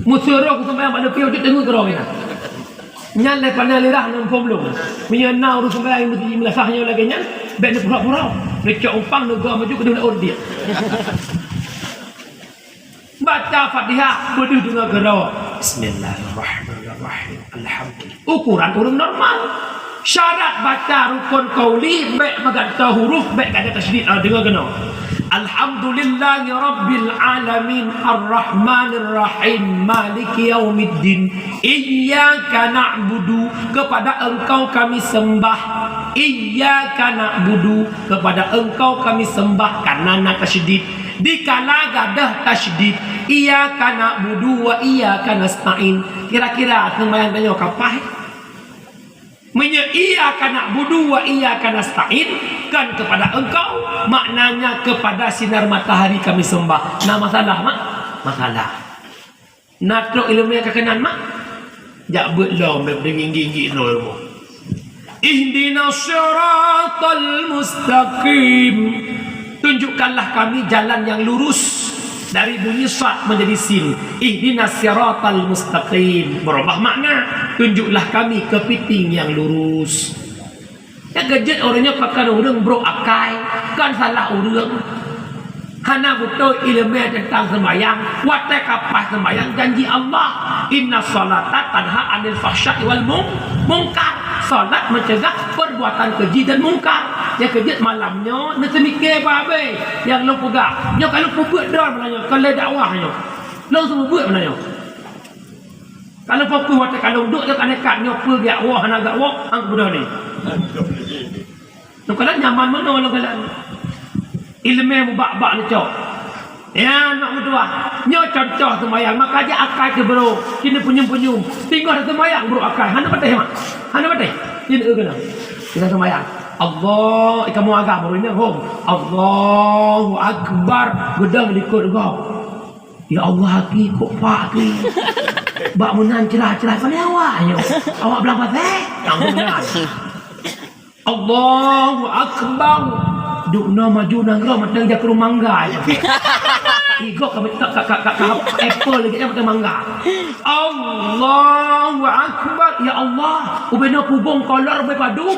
Meusuroh keu seumayang bak neupie ujok teungeut keudroe nyan. Nyan lé pandai lirah ngon phom lôn. Meunyoe na ureueng seumayang nyang meulasah nyoe lagée nyan, bék neupura-pura. Neucok umpang neugoe maju keudeh lé ôn diek. Baca Fatihah beudeuh deungoe keudroe. Bismillahirrahmanirrahim. Alhamdulillah. Ukuran ureueng normal. Syarat baca rukon qauli bék meugantoe huruf, bék gata tasydid. Ah, deungoe keunoe. Alhamdulillahirabbil alamin, arrahmanirrahim, maliki yaumiddin. Iyyaka na'budu, kepada Engkau kami sembah. Iyyaka na'budu, kepada Engkau kami sembah, karena na tasydid. Dikala gadôh tasydid, "Iyyaka na'budu wa iyyaka nasta'in." Kira-kira seumayang tanyoe ka paih? Meunyoe "Iyyaka na'budu wa iyyaka nasta'in", kan kepada Engkau, maknanya kepada sinar matahari kami sembah. Na masalah, mak? Masalah. Na trok ileumèe ka keunan, mak? Jak beuet lom, bèk deungon gigi-gigi droe rumoh. Ihdinas siratal mustaqim. Tunjukkanlah kami jalan yang lurus. Dari bunyi sad menjadi sin. Ihdinas siratal mustaqim. Berubah makna. Tunjuklah kami kepiting yang lurus. Nyang keujeuet ureueng nyoe pakon ureueng brok akai, kon salah ureueng. Hana beutôi ileumèe teuntang seumayang, watèe ka paih seumayang janji Allah, "Inna sholata tanha 'anil fahsya'i wal mung-, mungkar." Salat meucegah perbuatan keji dan mungkar. Nyang keujeuet malam nyoe neuseumike babé nyang lôn peugah. Nyoe ka lôn peubeuet droe meunan nyoe, kon lé dakwah nyoe. Lôn seumeubeuet meunan nyoe. Ka lôn fokus watèe ka lôn duek, ka neuk kat nyoe peue geujak woe, hana geujak woe, han kupeuduli. Lôn kalon nyaman meunoe lôn kalon. Ileumèe mubak-bak neucok. Nyan mak meutuah. Nyoe cuntoh seumayang, maka jak akai teuh brok, keuneuk peunyum-peunyum. Singoh seumayang brok akai, hana patéh mak. Hana patéh. Keuneuk keunan. Kita seumayang. Allah, kamoe agam baru ingat hom. Allahu Akbar, geudong likot gob. Ya Allah, aki, kok pak aki. Bak meunan cerah-cerah, pane awak nyoe. Awak blang paséh? Nyang meunan. Allahu Akbar. Duk na maju nanggroe mantong jak keu mangga nyoe. Igoe ka, ka, ka, ka, ka apple lagèe nyan mantong mangga. Allahu Akbar. Ya Allah, ubé na kubong kolor ubé padum.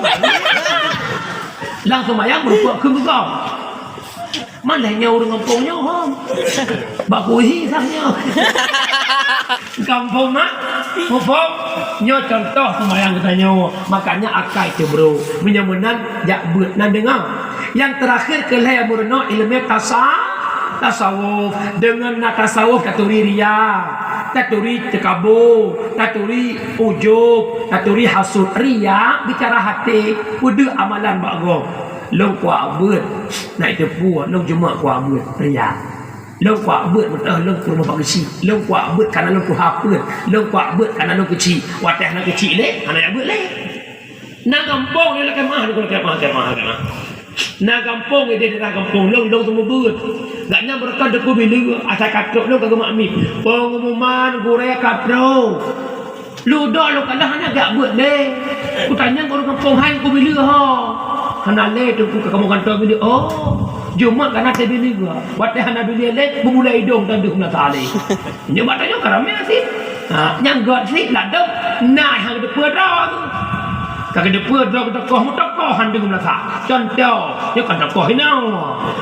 Langsung mayang beureumpok keu geugoe. Malèe nyoe ureueng gampông nyoe, hom. Bak kuhi sang nyoe. Gampông mak, muphom. Nyoe cuntoh seumayang geutanyoe. Makanya akai teuh brok. Meunyoe meunan, jak beuet nan deungoe. Nyang teurakhir keu lhèe meurunoe ileumèe tasa-, tasawuf. Deungon na tasawuf taturi riya, taturi teukabo, taturi ujub, taturi hasut. Riya bicara haté, peudeuh amalan bak gob. Lôn kuak beuet, na iteupeue, lôn cuma kuak beuet, riya. Lôn kuak beuet meuteumèe lôn keu rumoh bak geuchik. Lôn kuak beuet kana lôn tuha peuet. Lôn kuak beuet kana lôn keuchik. Watèe hana keuchik lé, hana jak beuet lé. Na gampông nyoe lakèe meu'ah, lakèe meu'ah, lakèe meu'ah, lakèe meu'ah. Na gampông nyoe di daerah gampông lôn, lôn seumeubeuet. Gobnyan beureukat Teungku Bileue, asai ka trok lôn ka geumak miet. Pengumuman gurèe ka trok. Ludoh lôn kalon hana jak beuet lé. Kutanyong keu ureueng gampông, "Hai Teungku Bileue ho?" "Hana lé Teungku, ka kamoe gantoe Bileue." "Oh, Jumat ka na teuh Bileue." Watèe hana Bileue lé, beubulèe idông tandeuh meunasah lé. Nyoe bak tanyoe ka ramè sit. Ha, nyang göt sit ladôm na nyang geuteupeue droe tu. Ka geuteupeue droe keu tokoh, meutokoh han deungon meunasah. Cuntoh, nyoe kan tokoh inoe.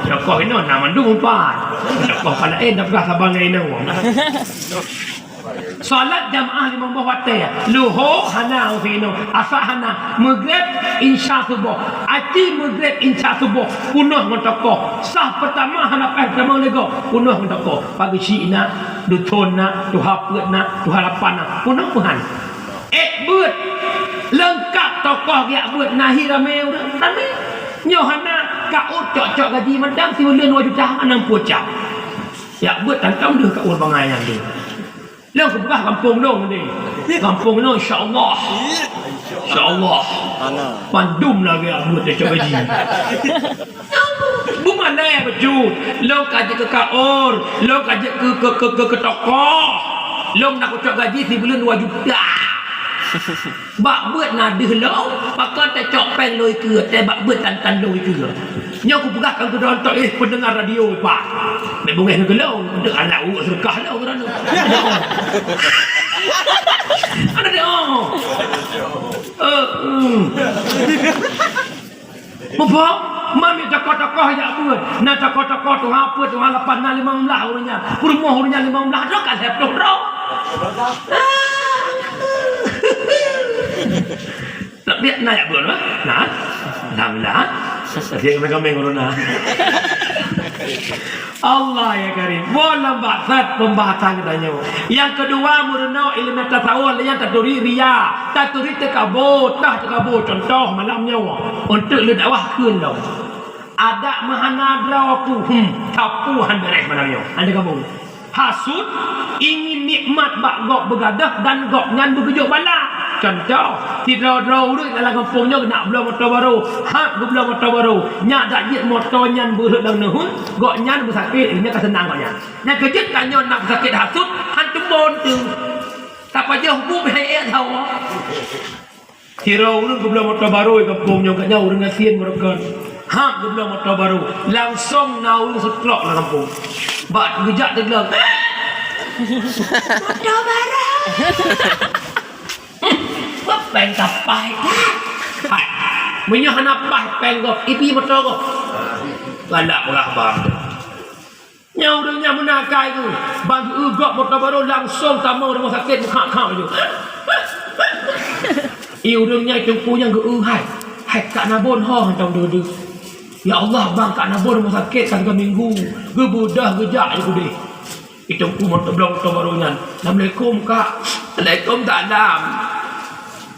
Tokoh inoe na mandum umpat. Tokoh pala eh dah peugah saban ngon inoe. Salat jamaah limong boh watèe. Luho hana usinoe, asa hana, Maghrib, Isya, Suboh. Aci Maghrib, Isya, Suboh peunoh ngon tokoh. Saf peutama hana paih peutamong lé gob, peunoh ngon tokoh. Pageuchik na, duthon na, tuha peuet na, tuha lapan na, peunoh peuhan. Ék beuet leungkap tokoh geujak beuet na hi ramé ureueng, ramé. Nyoe hana ka ôt cok-cok gaji mantong sibuleuen dua juta, anang peucah. Jak beuet tantong deuh ka ôt bangai nyan deuh. Lôn kupeugah gampông lôn ni. Gampông lôn insya Allah. Insya Allah. Mana? Mandum lagèe buet teucok gaji. Beumalèe bacut. Lôn ka jeuet keu kaur, lôn ka jeuet keu, keu, keu, keu, keu tokoh. Lôn na kucok gaji sibuleuen dua juta. Bak beuet na deuh lôn, pakon teucok péng lôn ikeue, teuh bak beuet tan-tan lôn ikeue. Nyoe kupeugah keu droeneuh, eh, peundengar radio, Pak. Bèk beungèh ngon lôn, deuh aneuk uek seudeukah lôn keu droeneuh. Ada dia. Eh, hmm. Muphom, man tokoh-tokoh jak beuet. Na tokoh-tokoh tuha peuet, tuha lapan, na limong blah ureueng nyan. Peurumoh ureueng nyan limong blah, droe ka lhèe ploh droe. Tapi na jak beuet, bah? Na? Alhamdulillah. Tapi kami-kami corona. Allah ya Karim. Boh lam bakat pembahasan kita nyoe. Nyang keudua, meurunoe ileumèe tasawuf nyang taturi riya, taturi teukabo, tah teukabo. Cuntoh malam nyoe, untuk lé dakwah kheun lom. Adak meuhana droe pu, hmm, tapu han beureh meunan nyoe. Han teugabu. Hasut, ingin nikmat bak gob beugadôh dan gobnyan beugeujok bala. Cuntoh, sidroe-droe ureueng lam gampông nyoe geunak bloe moto barô, hak geubloe moto barô. Nyak dak jeuet moto nyan beurhot lam neuheun, gobnyan beusakét, nyan ka seunang gobnyan. Nyang keujeuet tanyoe na sakét hasut, han teumbon teuh. Tapajoh bu hai ék thawa. Sidroe ureueng geubloe moto barô di gampông nyoe, gobnyan ureueng gasien meureukan. Hak geubloe moto barô, langsong na ureueng seutrok lam gampông. Bak geujak teugleng. Moto barô. Bak péng ka paih. Hai. Meunyoe hana paih péng gob, ibi moto gob. Galak peugah bang. Nyan ureueng nyan meunakai geuh, ban geueu gob moto barô langsong tamong rumoh sakét meukhak-khak laju. Ié ureueng nyan teungku nyan geueu hai, hai ka na bon ho hantom deuh-deuh. Ya Allah, bang ka na bon rumoh sakét ka tiga minggu, geubeudoh geujak laju keudeh. Ié teungku moto bloe moto barô nyan, "Assalamualaikum, Kak." "Waalaikumsalam."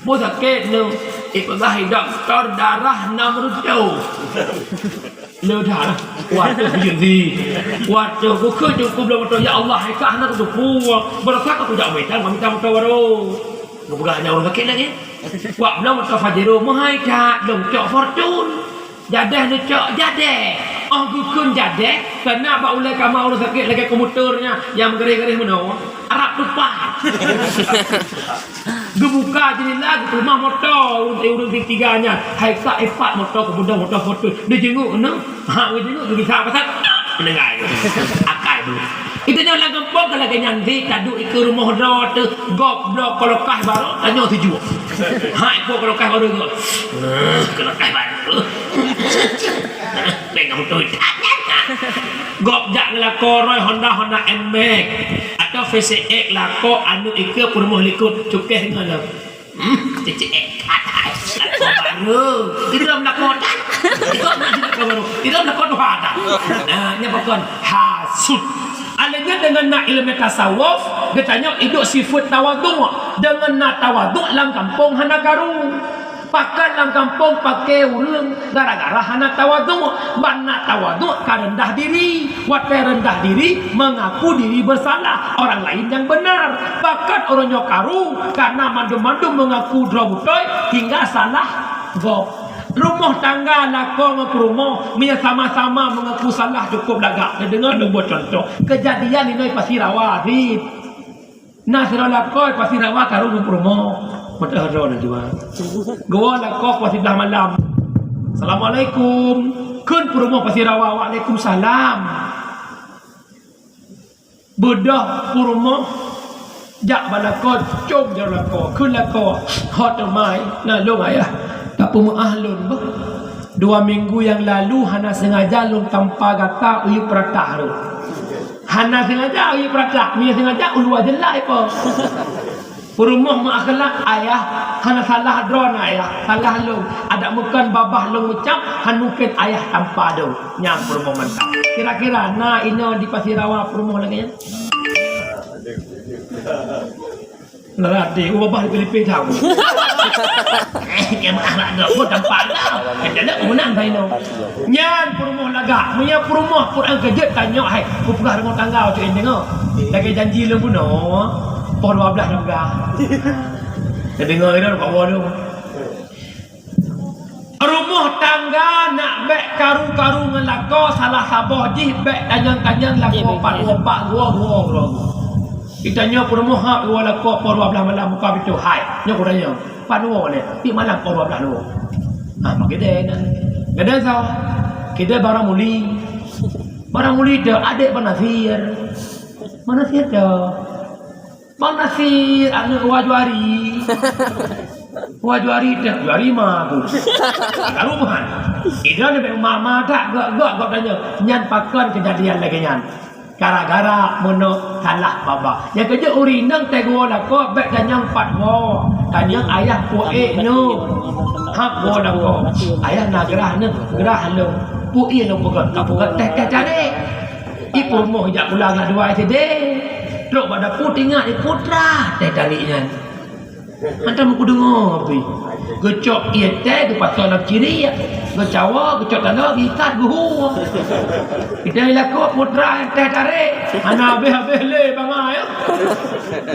Boh sakét nyoe, ipeugah lé dokto darah nam reutôh. Le darah. Watèe bujur di. Watèe bukon jeuet kubloe moto, ya Allah, hai ka hana kuteupue. Baroesa ka kujak mita, mita moto barô. Geupeugah nyan ureueng sakét lagèe. Wak bloe moto Pajero meuhai that, lôn cok Fortune. Jadèh neucok jadèh. Oh geukheun jadèh, kana bak ulèe kama ureueng sakét lagèe komuter nyan nyang meugaréh-garéh meunoe, Arab teupat. Geubuka jeundela geupeumah moto ureueng, ureueng ketiga nyan. Hai ka ipat moto keubeudoh moto foto. Neujenguk nyoe, ha neujenguk geubisa pasal. Mendengar. Akai dulu. Geutanyoe lam gampông ka lagèe nyan, di taduek ikeue rumoh droe teuh, gob bloe kulkas barô, tanyoe tujuh. Ha, ipo kulkas barô nyoe. Eh, kulkas barô. Péng kamoe tuh. Gob jak ngeulakèe roi Honda, Honda Nmax. Atau V C X lakoe aneuk ikeue peurumoh likot, cukèh ngon lom. Hmm, cicik ekat hai. Lakoe barô. Idam lakoe tan. Idam lakoe barô. Idam lakoe tuha tan. Nah, nyan pakon hasut. Alèh nyan deungon na ileumèe tasawuf, geutanyoe iduek sifeuet tawadhu'. Deungon na tawadhu' lam gampông hana karu. Pakon lam gampông paké ureueng gara-gara hana tawadhu'. Ban na tawadhu' ka reundah diri. Watèe reundah diri, mengaku diri bersalah, orang lain yang benar. Bahkan ureueng nyoe karu, karena mandum-mandum mengaku droe beutôi, hingga salah gob. Rumoh tangga lakoe ngon peurumoh, meunyoe sama-sama mengaku salah cukup lagak. Neudeungoe lôn buet cuntoh. Keujadian inoe Pasi Rawa, Rit. Na sidroe lakoe Pasi Rawa karu ngon peurumoh. Meuteudroe na jua. Geuwoe lakoe poh siblaih malam. "Assalamualaikum." Kheun peurumoh Pasi Rawa, "Waalaikumsalam." Beudôh peurumoh jak bak lakoe, com jaroe lakoe, kheun lakoe, "Ho teuma, na lôn ayah, tapeumeu'ah lôn beuh. Dua minggu nyang lalu hana seungaja lôn tampa gata u Yub Pratah rot." Hana seungaja u Yub Pratah, meunyoe seungaja u luwa jeulai po. Peurumoh meuakhlak, "Ayah, hana salah droe na ayah, salah lôn. Adak meukon babah lôn meucab, han mungken ayah tampa lôn." Nyan peurumoh mantap. Kira-kira na inoe di Pasi Rawa peurumoh lagèe nyan? Nah, di babah di Filipin tahu. Eh, dia meuakhlak droe pun tampa lah. Kata nak menang saya no. Nyan peurumoh lagak. Meunyoe peurumoh pun angkeujeuet tanyoe hai, kupeugah rumoh tangga tu inong. Lagèe janji lôn bunoe, poh dua belas lam gah. Teudeungoe ira bak woe tu. Rumoh tangga nak bèk karu-karu ngon lakoe, salah saboh jih bèk tanyong-tanyong lakoe pat woe, pat woe, woe, woe. Geutanyoe peurumoh hak woe lakoe poh dua belas malam buka pintoe hai. Nyoe geutanyoe. Pat woe lé, di malam poh dua belas lom. Ah, mak keudè nyan. Keudè soe? Keudè Bang Ramli. Bang Ramli teuh adék Bang Nasir. Bang Nasir teuh. Bang Nasir, aneuk Wa Juari. Wa Juari teuh, Juari ma aku. Ka rumoh han. Idong leubeh mama that gok-gok gok tanyoe. Nyan pakon keujadian lagèe nyan. Gara-gara meunoe salah babah. Nyang keujeuet ureueng inong teuh geuwoe lakoe bèk tanyong pat woe. Tanyong ayah peue ék nyoe. Hak woe lakoe. Ayah na grah nyoe, grah lôn. Peue ék lôn peugöt, ka peugöt teh-teh tarék. Ié peurumoh jak pulang lam dua S D. Trok bak dapu teuingat ié putra teh tarék nyan. Hantom kudeungoe pih. Geucok ié teh geupasoe lam ciriek, geucawa, geucok tanoh, geuikat, geuhu. Idai lakoe putra teh tarek, hana habéh-habéh lé bangai.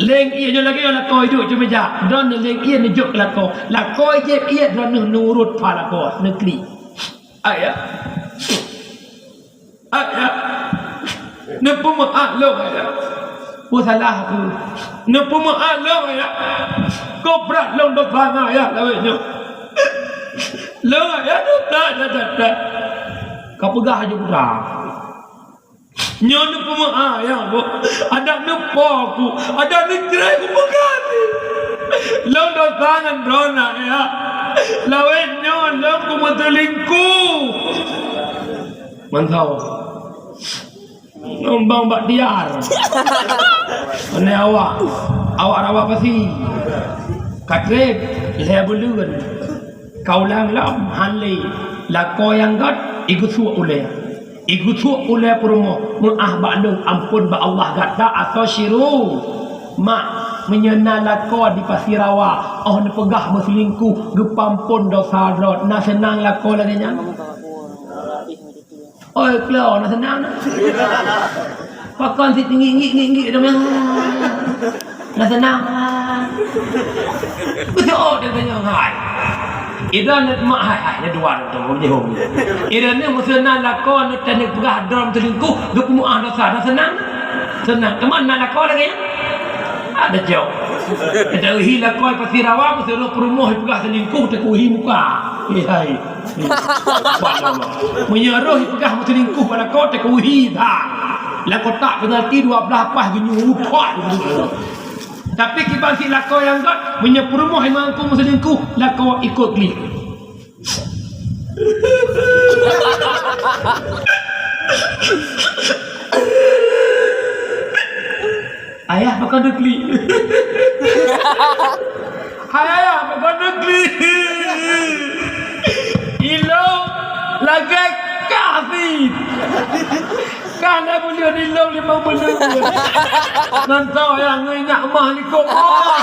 Leng ié nyoe lagèe lakoe iduek cuma jak. Droeneuh leng ié neujok keu lakoe. Lakoe jieb ié droeneuh nurot pha lakoe, neuklik. Ayah. Ayah, neupeumeu'ah lôn, Ayah. Peue salah aku? Neupeumeu'ah lôn, Ayah. Keu brat lôn dosa ngon Ayah lawét nyoe. Lôn, Ayah, dosa that-that. Ka peugah laju putra. Nyoe neupeumeu'ah, Ayah, boh. Adak neupo ku, adak neucré ku peugah. Lôn dosa ngon droeneuh, Ayah. Lawét nyoe lôn kumeuseulingkuh. Mantong. Ngon Bang Baktiar. Aneuk awak. Awak rawa pasi. Ka trép lhèe buleuen. Ka ulang lom, han lé. Lakoe nyang göt, igeusuek ulèe. Igeusuek ulèe peurumoh, meu'ah bak lôn, amphon bak Allah gata atau syiru. Mak, meunyoe na lakoe di Pasi Rawa, 'oh neupeugah meuseulingkuh, geupeuamphon dosa droe, na seunang lakoe lagèe nyan? Oi, klo, na seunang na. Pakon sit ngiek-ngiek, ngiek-ngiek dah meunan. Na seunang. Beutôi, oh, dia tanya, hai. Ida nak mak, hai, hai, dia dua tu, dia hong. Ida ni meuseunang lakoe, nak tanya peugah drum selingkuh, dia peumuah dosa, na seunang. Seunang. Teuma na lakoe lagèe nyan? Ada jawab. Ada uhi lakoe Pasi Rawa, meuseunang peurumoh peugah selingkuh, teukuhi muka. Eh, hai. Subhanallah. Meunyoe roh jipeugah meuseulingkuh bak lakoe, teukuhi that. Lakoe tak penalti dua belas paih geunyoe utok. Tapi kiban sit lakoe nyang göt, meunyoe peurumoh nyang mangaku meuseulingkuh, lakoe ikot klik. Ayah, pakon neuklik? Hai ayah, pakon neuklik? Ilôn lagèe kah sit. Kah na buleuen ilôn limong buleuen. Ngon soe nyang nginyak mah likot mah.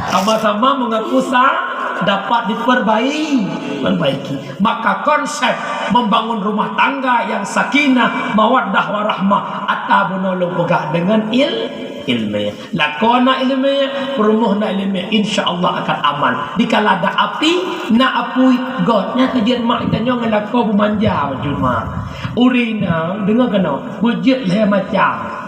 Sama-sama mengaku sa-, dapat diperbai-, perbaiki. Maka konsep membangun rumah tangga yang sakinah, mawaddah, warahmah, ata bunoe lôn peugah dengan il-, ileumèe. Lakoe na ileumèe, peurumoh na ileumèe, insya Allah akan aman. Dikala ada api, na apui, göt. Nyan keuh jeuet mak geutanyoe ngon lakoe beumanja bacut mak. Ureueng inong, deungö keunoe, beujeuet lhèe macam.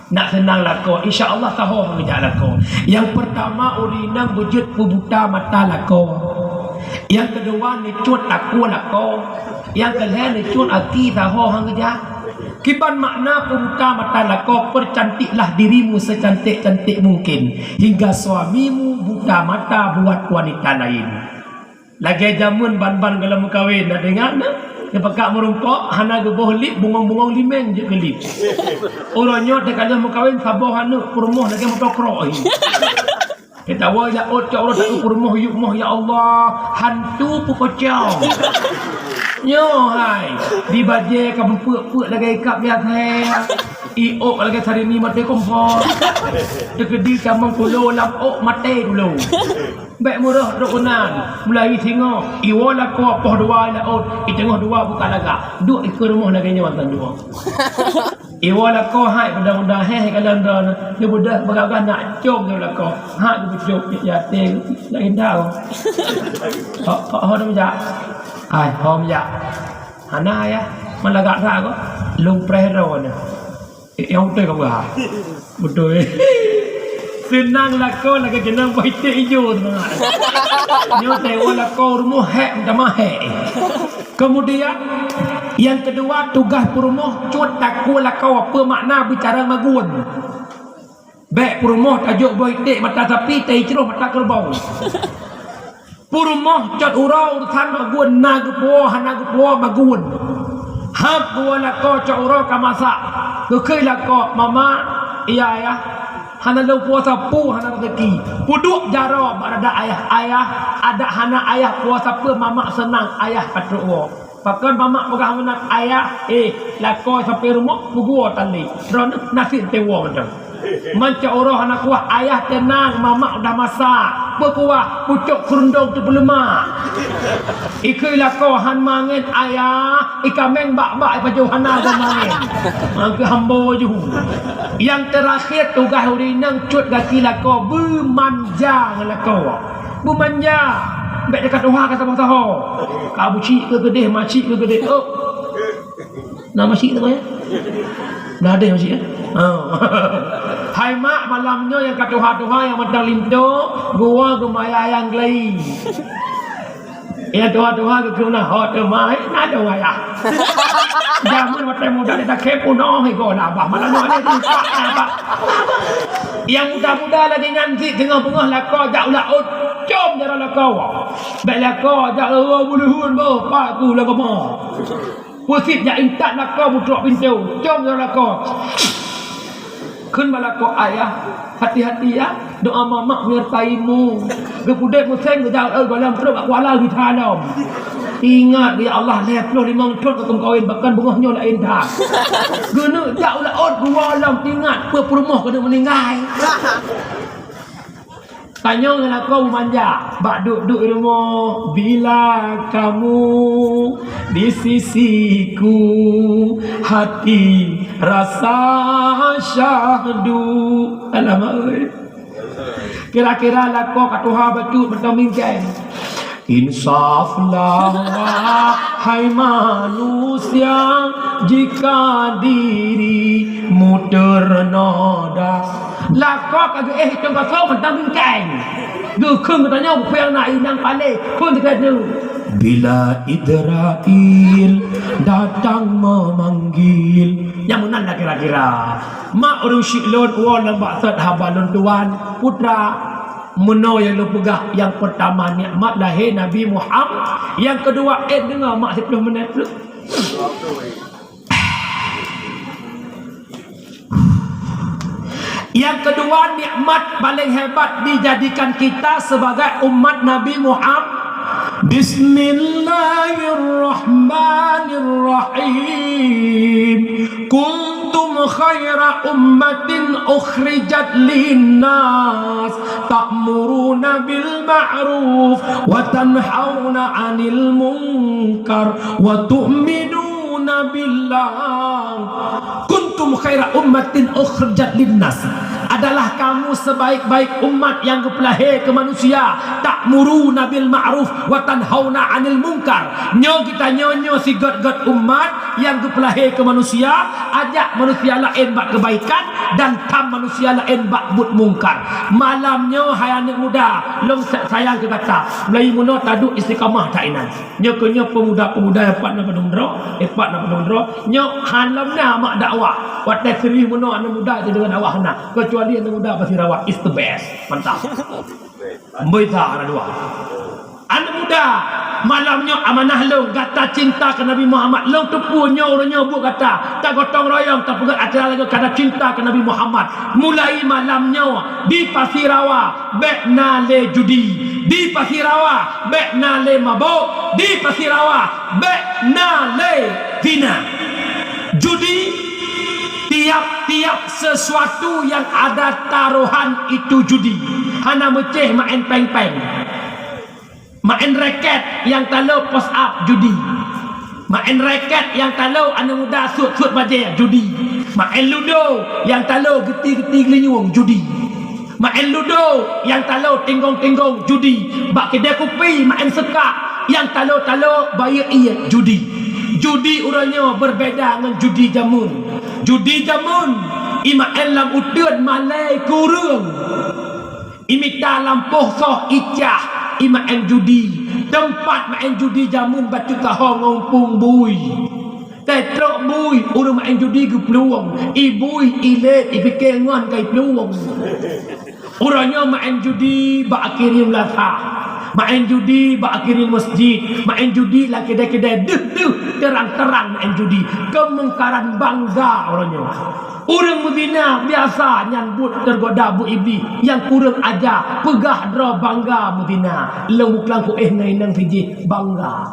Nak seunang lakoe, insya Allah sahoe han geujak lakoe. Nyang peurtama, ureueng inong beujeuet peubuta mata lakoe. Nyang keudua, neucut takue lakoe. Nyang keulhèe, neucut até sahoe han geujak. Kiban makna peubuta mata lakoe, percantiklah dirimu secantik-cantik mungkin, hingga suamimu buta mata buat wanita lain. Lagèe jameun ban-ban gohlom meukawen, na deungoe na? Geupeugah meurumpok, hana geuboh lip, bungong-bungong limeng jeuet keu lip. Uroe nyoe teuka lheueh meukawen, saboh aneuk peurumoh lagèe meutokrok. Teukawoe jak ôt, cok uroe taeu peurumoh yup moh, ya Allah, hantu peukoco. Nyoe hai, di bajèe ka meupeuk-peuk lagèe ikab biasa. Iôk lagèe sarini maté kompor. Teukeudi tamong kulo lam ôk maté kulo. Bèk murah trok keunan, mulai singoh, iwoe lakoe poh dua laôt, iteungoh dua buka lagak. Duek ikeue rumoh lagèe nyoe tan dua. Iwoe lakoe hai peudong-udang, heh, kalon droeneuh, neubeudôh peugah-peugah nak cöm lé lakoe. Hai geucöm, ya teng, nak indah. Ho, ho, ho, ho, jak. Hai, ho, jak. Hana, ya. Malagak that ko. Lôn preh droeneuh. Eh, nyang beutôi ka peugah. Beutôi. Seunang lakoe lagèe jeunang boh iték ijo semangat. Nyoe teuwoe lakoe rumoh hék meutamah hék. Keumudian, nyang keudua, tugaih peurumoh cut takue lakoe peue makna beucarông magun. Bèk peurumoh tajok boh iték mata sapi, taicroh mata keurbau. Peurumoh cot uroe urosan magun, na geupuwoe hana geupuwoe magun. Hab geuwoe lakoe cot uroe ka masak. Geukheun lakoe, "Mama, iya ayah, hana lôn puwoe sapeue hana raseuki." Peuduek jaroe bak dada ayah, "Ayah, adak hana ayah puwoe sapeue mamak seunang, ayah ka trok woe." Pakon mamak peugah meunan, "Ayah, eh, lakoe sampai rumoh peuguwoe tan lé. Droeneuh nasi teuwoe mantong." Man cot uroe hana kuah, "Ayah teunang, mamak udah masak." Beukuah pucok keurundong teupeuleumak. Ikeu lakoe han mangén ayah, ikameng bak-bak ipajoh hana geuh mangén. Mangkeu hambo ju. Nyang teurakhé tugaih ureueng inong cut gaki lakoe beumanja ngon lakoe. Beumanja. Bèk teuka tuha ka saboh saho. Ka bucik keu geudeh, macik keu geudeh. Oh. Na masjid tu, ya? Na ada masjid, ya? Oh. Hai mak, malam nyoe nyang ka tuha-tuha nyang mantong linto, geuwoe geumaya ayang glai. Nyang tuha-tuha geukheun na, "Ho teuma, eh, na dong ayah." Jameun watèe muda dia tak kepo noh, eh, go na abah. Malam nyoe ada tempat na abah. Nyang muda-muda lagèe nyan cit teungoh beungoh lakoe jak u laôt, com jaroe lakoe. Bèk lakoe jak u buluhun boh, pak ku lam kamoe. Peusit jak intat lakoe mutrok pintoe, com jaroe lakoe. Kheun bak lakoe, "Ayah, hati-hati ya, doa mamak menyertaimu." Geupudek musém geujak, eh, goh lom trok bak kuala geucalom. Ingat, ya Allah, lhèe ploh limong thon ka keukawen, bahkan beungoh nyoe laén that. Geuneuk jak u laôt dua lom, ingat, peue peurumoh keuneuk meuninggai. Tanyoe ngon lakoe manja, bak duek-duek rumoh, bila kamu di sisiku, hati rasa syahdu. Alamak, euy. Kira-kira lakoe ka tuha bacut mantong mingkeng. Insaflah, wahai manusia, jika dirimu ternoda. Lakoe ka geuéh itong kosong mantong mingkeng. Geukheun geutanyoe peue nyang na inong paleng, phon teuka nyoe. Bila Israel datang memanggil. Nyang meunan lah kira-kira. Mak ureueng syik lôn woe lam bak sot haba lôn tuan, putra. Meunoe nyang lôn peugah, nyang peurtama nikmat lahé Nabi Muhammad, nyang keudua, eh, deungoe mak siplôh minèt. Nyang keudua nikmat paleng hebat dijadikan kita sebagai umat Nabi Muhammad. Bismillahirrahmanirrahim. Kuntum khaira ummatin ukhrijat linnas, ta'muruna bil ma'ruf wa tanhauna 'anil munkar wa tu'minuna billah. Kuntum khaira ummatin ukhrijat linnas, adalah kamu sebaik-baik umat nyang geupeulahé keu manusia, ta'muruna bil ma'ruf wa tanhauna 'anil munkar. Nyoe geutanyoe nyoe sigöt-göt umat nyang geupeulahé keu manusia, ajak manusia laén bak keubaikan dan tham manusia laén bak buet mungkar. Malam nyoe hai aneuk muda, lôn sa-, sayang keu gata. Mulai meunoe taduek istiqamah that inan. Nyoe keuh nyoe pemuda-pemuda nyang pat na padum droe, eh, pat na padum droe. Nyoe han lom na mak dakwah. Watèe serius meunoe aneuk muda jeuet deungon dakwah na. Kecuali aneuk muda Pasir Rawa is the best. Mantap. Mboi sa hana dua. Aneuk muda, malam nyoe amanah lôn, gata cinta keu Nabi Muhammad. Lôn teupeue nyoe uroe nyoe buet gata, tagotong royong tapeugöt acara lagoe karena cinta keu Nabi Muhammad. Mulai malam nyoe di Pasir Rawa, bèk na lé judi. Di Pasir Rawa, bèk na lé mabök. Di Pasir Rawa, bèk na lé zina. Judi, tiap-tiap sesuatu yang ada taruhan itu judi. Hana meucéh maén péng-péng. Maén raket nyang talo post up judi. Maén raket nyang talo aneuk muda suet-suet bajèe judi. Maén ludo nyang talo geuti-geuti geulinyueng judi. Maén ludo nyang talo tinggong-tinggong judi. Bak keudè kupi maén seukak nyang talo-talo bayeue ié judi. Judi uroe nyoe berbeda ngon judi jameun. Judi jameun imaén lam uteuen malèe keu ureueng. Imita lampôh soh icah imaén judi. Teumpat maén judi jameun bacut saho ngon phôn bui. Teutrok bui, ureueng maén judi geuplueng. Ibui, ilét, ipike ngon ka iplueng. Uroe nyoe maén judi bak aquarium Lasa. Maén judi bak aquarium masjid. Maén judi lam keudè-keudè deuh-deuh terang-terang maén judi. Keumungkaran bangga uroe nyoe. Ureueng meuzina biasa nyan buet teugoda buet iblih nyang kureueng aja, peugah droe bangga meuzina. Lôn buklang kuéh ngon inong sijih bangga.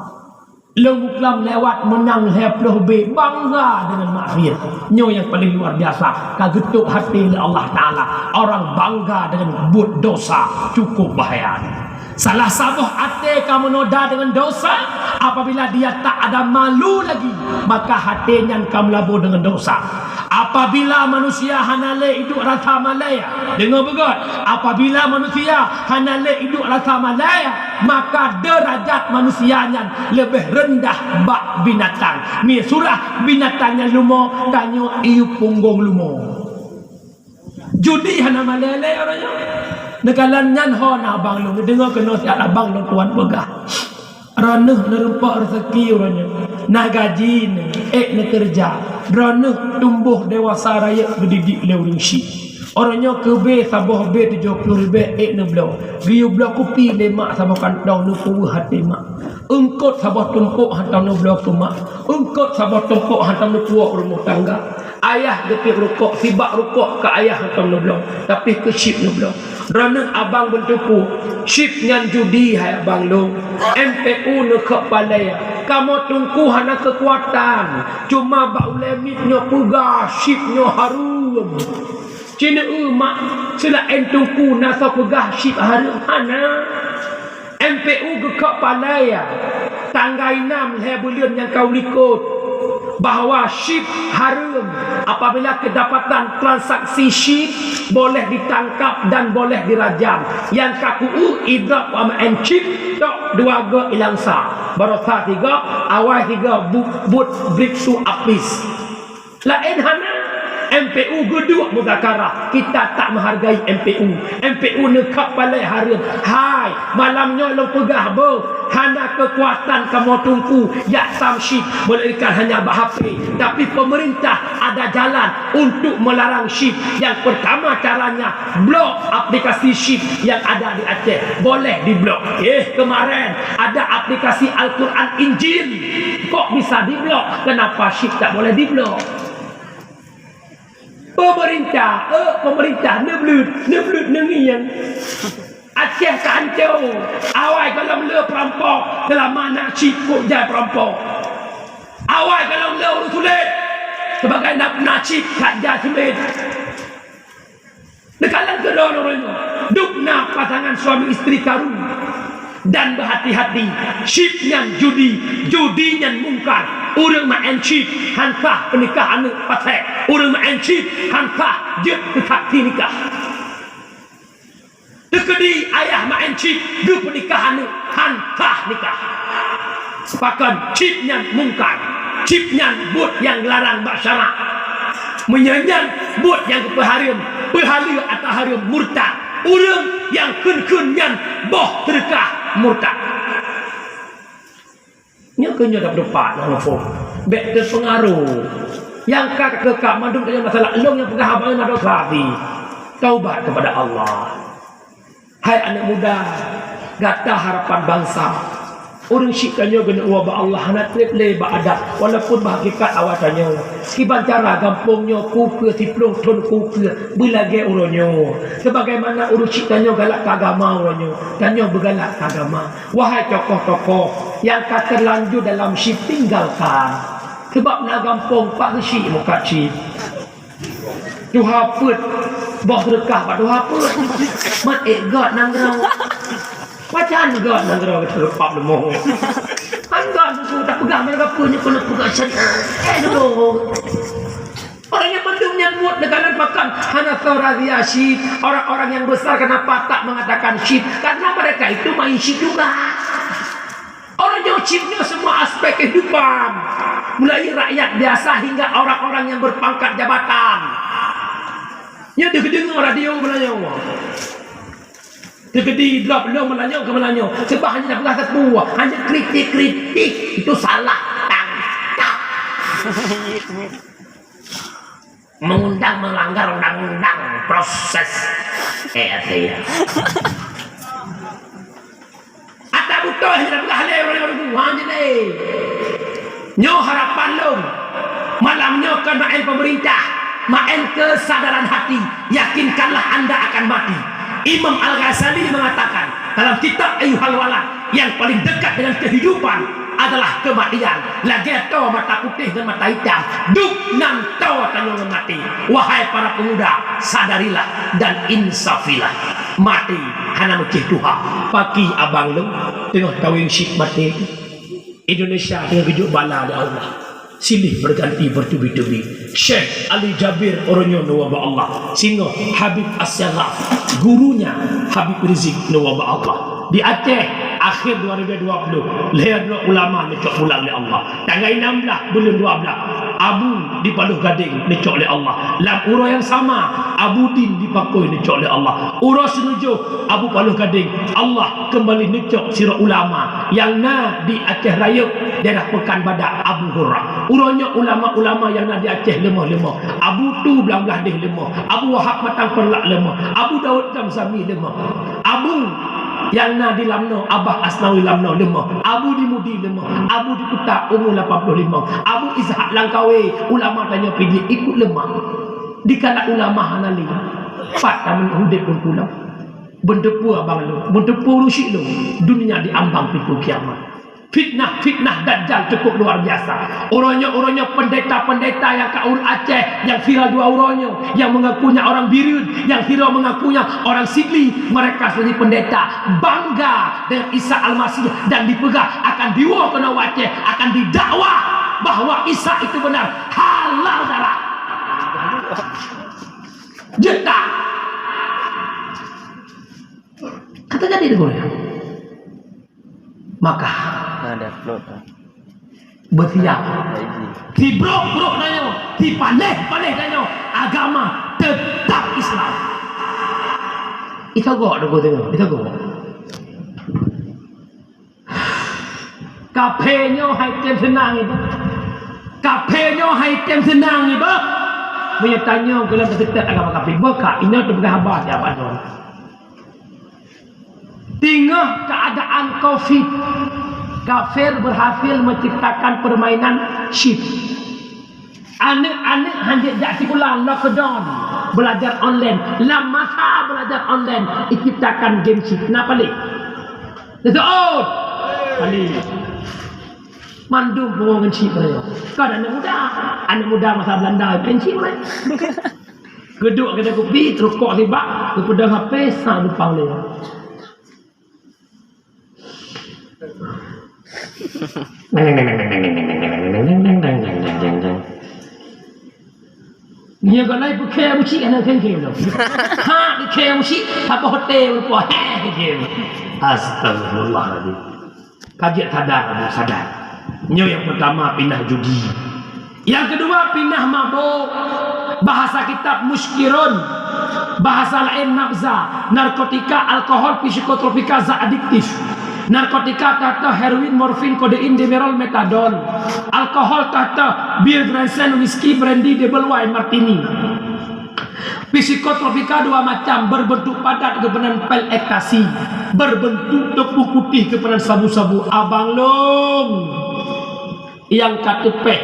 Lôn buklam lewat meunang lhèe ploh B, bangga deungon maksiat. Nyoe nyang paleng luar biasa, ka geutôp até lé Allah Taala. Orang bangga dengan buet dosa, cukup bahaya. Salah saboh até ka meunoda deungon dosa, apabila dia tak ada malu lagi, maka até nyan ka meulabô deungon dosa. Apabila manusia hana lé iduek rasa malèe, deungö beugöt, apabila manusia hana lé iduek rasa malèe, maka deurajat manusia nyan leubeh reundah bak binatang. Miseue binatang nyang leumo, tanyoe ié punggong leumo. Judi hana malèe lé uroe nyoe. Neukalon nyan ho na abang lôn, neudeungö keunoe siat abang lôn tuan peugah. Droeneuh neureumpok reuseuki uroe nyoe, na gaji neuh, ék neukeureuja. Droeneuh tumbôh dewasa rayeuk geudidik lé ureueng chik. Uroe nyoe keu B saboh B tujoh ploh ribèe ék neubloe. Geuyue bloe kupi lé mak saboh kantong, neupeuweuh até mak. Eungkôt saboh tumpôk hantom neubloe keu mak. Eungkôt saboh tumpôk hantom neupuwoe rumoh tangga. Ayah geutiek rukok, sibak rukok keu ayah hantom neubloe, tapi keu chip neubloe. Droeneuh abang beuteupeue, chip nyan judi hai abang lôn. M P U neukheueh palèe, kamoe teungku hana keukuatan. Cuma bak ulèe miet nyoe peugah chip nyoe hareuem. Ci neueu mak, seulaén teungku na soe peugah chip hareuem? Hana. M P U geukheueh palèe, tanggai nam lhèe buleuen nyang ka u likôt, bahwa chip hareuem. Apabila kedapatan transaksi chip, boleh ditangkap dan boleh dirajam. Nyang ka kueu idrop peumaén chip, tok dua go ilang sa. Baroesa sigo, awai sigo bu-, buet breakthrough apis. Laén hana, M P U geuduek muzakarah, kita tak menghargai M P U. M P U neukheueh palèe hareuem. Hai, malam nyoe lôn peugah boh, hana keukuatan kamoe teungku jak sam chip, melainkan hanya bak H P. Tapi pemerintah ada jalan untuk melarang chip. Yang pertama caranya, blok aplikasi chip yang ada di Aceh. Boleh diblok. Eh, kemarin ada aplikasi Al-Quran Injil. Kok bisa diblok? Kenapa chip tak boleh diblok? Pemerintah, eh, pemerintah neubleut, neubleut neungieng. Aceh ka hancô. Awai gohlom le peurampok, seulama na chip kok jai peurampok. Awai gohlom le ureueng sulet, sebagai na, na chip ka jai sulet. Neukalon keudroe uroe nyoe, dum na pasangan suami istri karu dan beuhati-hati, chip nyan judi, judi nyan mungkar. Ureueng maén chip han sah peunikah aneuk, pasék. Ureueng maén chip han sah jeuet keu sakti nikah. Teukeudi ayah maén chip geupeunikah aneuk, han sah nikah. Pakon, chip nyan mungkar. Chip nyan buet nyang geularang bak syarak. Meunyoe nyan buet nyang geupeuhareuem, peuhaleue ata hareuem, murtad. Ureueng nyang kheun-kheun nyan boh seudeukah, murtad. Nyoe keuh nyoe dap-, dapat na muphom. Bèk teupeungaruh. Nyang ka keu ka mandum tanyoe masalah, lôn nyang peugah haba nyan na dosa pih. Taubat kepada Allah. Hai aneuk muda, gata harapan bansa. Ureueng chik tanyoe geuneuk woe bak Allah hana treb lé bak adat, walaupun bak hakikat awai tanyoe. Kiban cara gampông nyoe kukeu siploh thon kukeu beulagèe uroe nyoe. Sebagaimana ureueng chik tanyoe galak keu agama uroe nyoe, tanyoe beugalak keu agama. Wahai tokoh-tokoh nyang ka terlanjur dalam chip, tinggalkan. Sebab na gampông pat geuchik mukat chip. Tuha peuet, boh seudeukah bak tuha peuet. Man ék göt nanggroe. Pajan göt nanggroe, teureumpap leumo. Kan göt susu tak peugah, mereka punya kena peugah syariat. Eh, dulu. Orang yang mandum nyan buet neukalon pakon hana soe razia chip. Orang-orang yang besar kenapa tak mengatakan chip? Karena mereka itu main chip juga. Orang nyoe chip nyoe semua aspek kehidupan. Mulai rakyat biasa hingga orang-orang yang berpangkat jabatan. Nyoe deuh deungoe radio Meulayu. Teukeudi drop lom Meulayu keu Meulayu. Sebab hanya peugah teupeu, hanya kritik-kritik. Itu salah tangkap. Mengundang melanggar undang-undang, proses. Eh, artinya. Ata beutôi hana peugah lé ureueng-ureueng tuha jih lé. Nyoe harapan lôn. Malam nyoe kon maén pemerintah, maén kesadaran hati. Yakinkanlah anda akan mati. Imam Al-Ghazali mengatakan dalam kitab Ayyuhal Walad, yang paling dekat dengan kehidupan adalah kematian. Lagèe toe mata putéh ngon mata itam, duek nan toe tanyoe ngon maté. Wahai para pemuda, sadarilah dan insafilah. Maté hana meucéh tuha. Pakri abang lôn teungoh kawén chik maté. Indonesia teungoh geujok bala lé Allah. Silih berganti bertubi-tubi. Syekh Ali Jabir uroe nyoe neuwoe bak Allah. Singoh Habib As-Saghaf, gurunya Habib Rizik neuwoe bak Allah. Di Aceh, akhir dua ribu dua puluh, lhèe droe ulama neucok pulang lé Allah. Tanggai nam blah buleuen dua blah, Abu di Paloh Gadeng neucok lé Allah. Lam uroe nyang sama, Abu Din di Pakoi neucok lé Allah. Uroe sinujoh, Abu Paloh Gadeng, Allah keumbali neucok sidroe ulama nyang na di Aceh Rayeuk, daerah Pekan Badak, Abu Hurrah. Uroe nyoe ulama-ulama nyang na di Aceh leumoh-leumoh. Abu Tu Blang Blahdeh leumoh. Abu Wahab Matang Peureulak leumoh. Abu Daud Zamzami leumoh. Abu nyang na di Lamno, Abah Asnawi Lamno leumoh. Abu di Mudi leumoh. Abu di Kuta, umu lapan ploh limong. Abu Ishak Langkawe, ulama tanyoe Pidie, ikot leumoh. Dikala ulama hana lé, pat tameuneuk udép lôn pulang. Beuteupeue abang lôn, beuteupeue ureueng chik lôn, dunia diambang pintoe kiamat. Fitnah-fitnah Dajjal cukup luar biasa. Uroe nyoe, uroe nyoe pendeta-pendeta nyang ka ureueng Aceh nyang viral dua uroe nyoe, nyang mengakunya orang Bireuen, nyang viral mengakunya orang Sigli, mereka sebagai pendeta bangga dengan Isa Al-Masih dan dipeugah akan diwoe keunoe u Aceh, akan didakwa bahwa Isa itu benar, halal darah. Jeuet that. Ka teujadi di Korea. Maka ada plot. Bersiap. Lagi. Sibrok-brok tanyoe, sipaléh-paléh tanyoe, agama tetap Islam. Isogok dulu tu, isogok. Kaphé nyoe hai tem seunang iba. Kaphé nyoe hai tem seunang iba. Meunyoe tanyoe geulam teutet agama kaphé, beuka inoe teupeugah haba siapa nyoe. Teungoh keadaan covid, kafir berhasil menciptakan permainan chip. Aneuk-aneuk hanjeuet jak sikula, lockdown, belajar online. Lam masa belajar online, diciptakan game chip. Kenapa lé? Betul? Kali. Mandum pungo ngon chip mereka. Kan aneuk muda. Aneuk muda masa Belanda main chip, eh. Geuduek kedai kupi, rukok sibak, geupeudong H P, sang lupang lé. Nyoe golai peukhée mucik hana kengkeng tu. Ha, peukhée mucik, apa hotel pun. Astagfirullahaladzim. Ka jeuet sadar, sadar. Nyoe nyang peutama pinah judi. Nyang keudua pinah mabök. Bahasa kitab muskirun. Bahasa laén nabza, narkotika, alkohol, psikotropika, zat adiktif. Narkotika tahta heroin, morfin, kodein, demerol, metadon. Alkohol tahta bir, gresen, whisky, brandy, double wine, martini. Psikotropika dua macam, berbentuk padat geupeugah pil ekstasi, berbentuk teupeue putéh geupeugah sabu-sabu. Abang lôn nyang ka teupéh,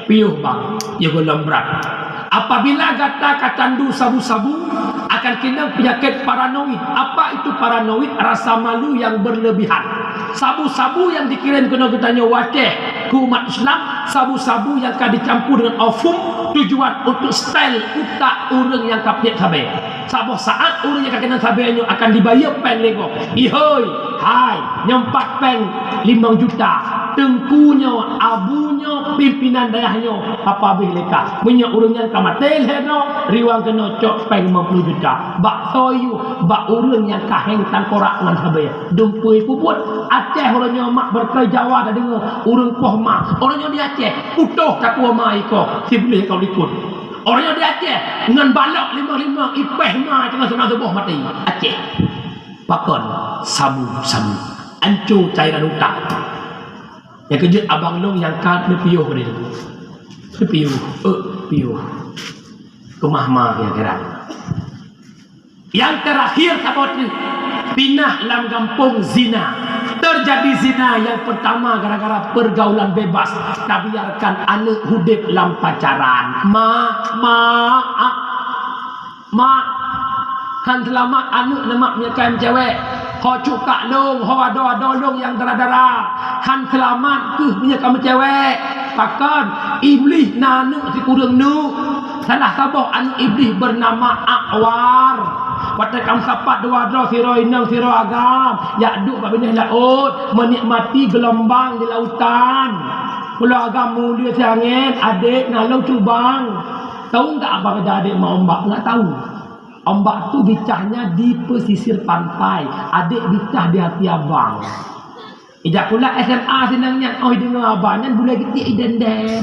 piôh bang, piôh gohlom brat. Apabila gata ka tandu sabu-sabu, akan keunong penyakit paranoid. Apa itu paranoid? Rasa malu yang berlebihan. Sabu-sabu nyang dikirém keunoe geutanyoe watée keu umat Islam, sabu-sabu nyang ka dicampur dengan ofum, tujuan untuk setel utak ureuëng nyang ka piet sabe. Saboh saat ureuëng nyang ka keunong sabe nyoe akan dibayeue péng lé gob. Ihôi, hai, nyoe pat péng limong juta. Teungku nyoe, abu nyoe, pimpinan dayah nyoe, apa habéh lé kah. Meunyoe ureuëng nyan ka maté lhée droe, riwang keunoe cok péng limong ploh juta. Bak soe yue, bak ureuëng nyang ka héng tangkorak ngon sabe. Dumpeue kubuet, Aceh uroe nyoe mak beureukai Jawa tadeungoe ureuëng poh ma. Uroe nyoe di Aceh, putôh takue ma iko, sibuleue ka likot. Uroe nyoe di Aceh, ngon balok limong-limong, ipéh ma teungoh seunang suboh maté. Aceh. Pakon? Sabu-sabu. Anco cairan utak. Nyang keujeuet abang lôn nyang ka neupiôh deh. Neupiôh, eh, piôh. Keumah ma nyang heran. Yang terakhir saboh teuk, pinah lam gampông zina. Terjadi zina yang pertama gara-gara pergaulan bebas, tabiarkan aneuk udép lam pacaran. Mak, mak, a, mak, han seulamat aneuk neumat meunyekai meucewek. Ho cukak lôn, ho adoe-adoe lôn nyang dara-dara, han seulamat keuh meunyoe ka meucewek. Pakon? Iblih na aneuk sikureueng neuk. Salah saboh aneuk Iblih beunama A'war. Watée ka meusapat dua droe, sidroe inong sidroe agam, jak duek bak binéh laôt, meunikmati geulombang di lautan. Pulo agam mulia siangén, adék na lôn cubang. Tahu nggak apa kata adék ma ombak? Nggak tahu. Ombak tu bicahnya di pesisir pantai. Adék bicah di hati abang. Ijak pula S M A sinang nyan, oh, deungoe abang nyan bulée geutik idendem.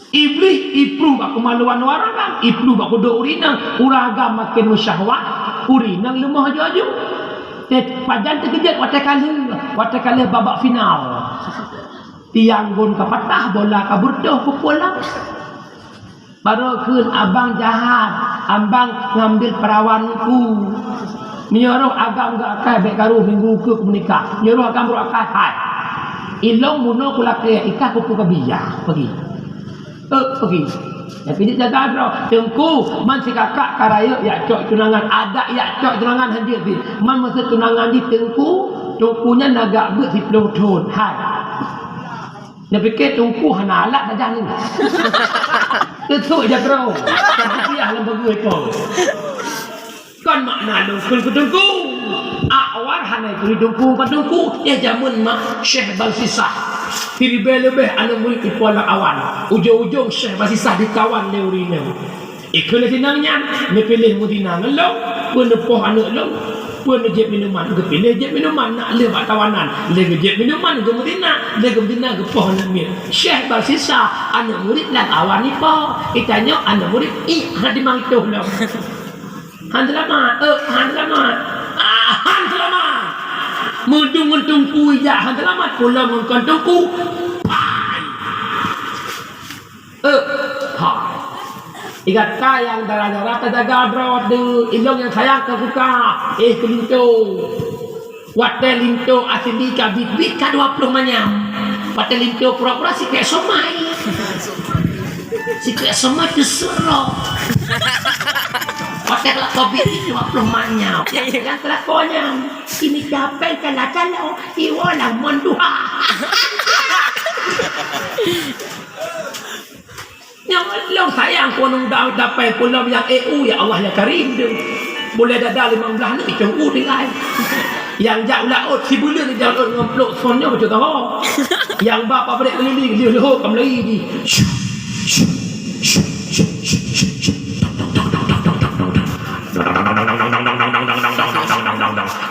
Iblih ipluh bak keumaluan ureueng agam, ipluh bak kudok ureueng inong, ureueng agam maken meusyahwat, ureueng inong leumoh aju-aju. Teuh, pajan teukeujot watée ka lheueh, watée ka lheueh babak final. Tiang gon ka patah, bola ka beureutoh, pukul lah. Barô kheun abang jahat, abang ngambil perawanku. Meunyoe roh agam geuakai bék karu minggu keu meunikah. Meunyoe roh agam roh akai, hai. Ilong munoe kulakée ikah kupu kabiya, peugi. Eh, peugi. Tapi jeuet jaga droe. Teungku, man sikakak ka rayeuk jak cok tunangan, adak jak cok tunangan hanjeuet jih. Man masa tunangan jih teungku, teungku nyan na gak beuet siploh thon. Hai. Neupiké teungku hana alat tajak nyoe. Teusok ija droe. Rupiah lam bagoe po. Kon makna lôn kheun keu teungku. Awai hana kheun teungku, kon teungku. Nyan jameun mak Syekh Balsisah. Siribée leubeh aneuk murit ipo lam awan. Ujong-ujong Syekh Balsisah ditawan lé ureueng inong. Ikheun lé sinang nyan, neupiléh meuzina ngon lôn, peue neupoh aneuk lôn, peue neujieb minuman, geupiléh jieb minuman, nak lheueh bak tawanan, lheueh geujieb minuman, geumeuzina, lheueh geumeuzina, geupoh aneuk miet. Syekh Balsisah, aneuk murit lam awan ipo, geutanyoe aneuk murit, ih, hana dimang toh lom. Han seulamat, eh, han seulamat. Ah, han seulamat. Meudung ngon teungku ijak han seulamat, pulang ngon kon teungku. Pai. Eh, hai. Gata nyang dara-dara tajaga droe teuh, ilong nyang sayang keu suka, eh, keu linto. Watée linto asli ka biet-biet ka dua ploh manyam. Watée linto pura-pura sikrék somai. Sikrék somai teuseurok. Watée ka biet-biet dua ploh manyam. Ya, ya. Nyang teulakon nyan. Ini capek kala-kala, iwoe lam mon duha. Nyang lôn sayang keu aneuk muda dapai pulo nyang E U, ya Allah ya Karim deuh. Buleuen dada limong blaih aneuk itong u tinggai. Nyang jak u laôt sibuleuen jak u laôt ngon plôk phon nyoe bacut taho. Nyang ba pabrék keulileng lheueh leuhô ka meulai jih.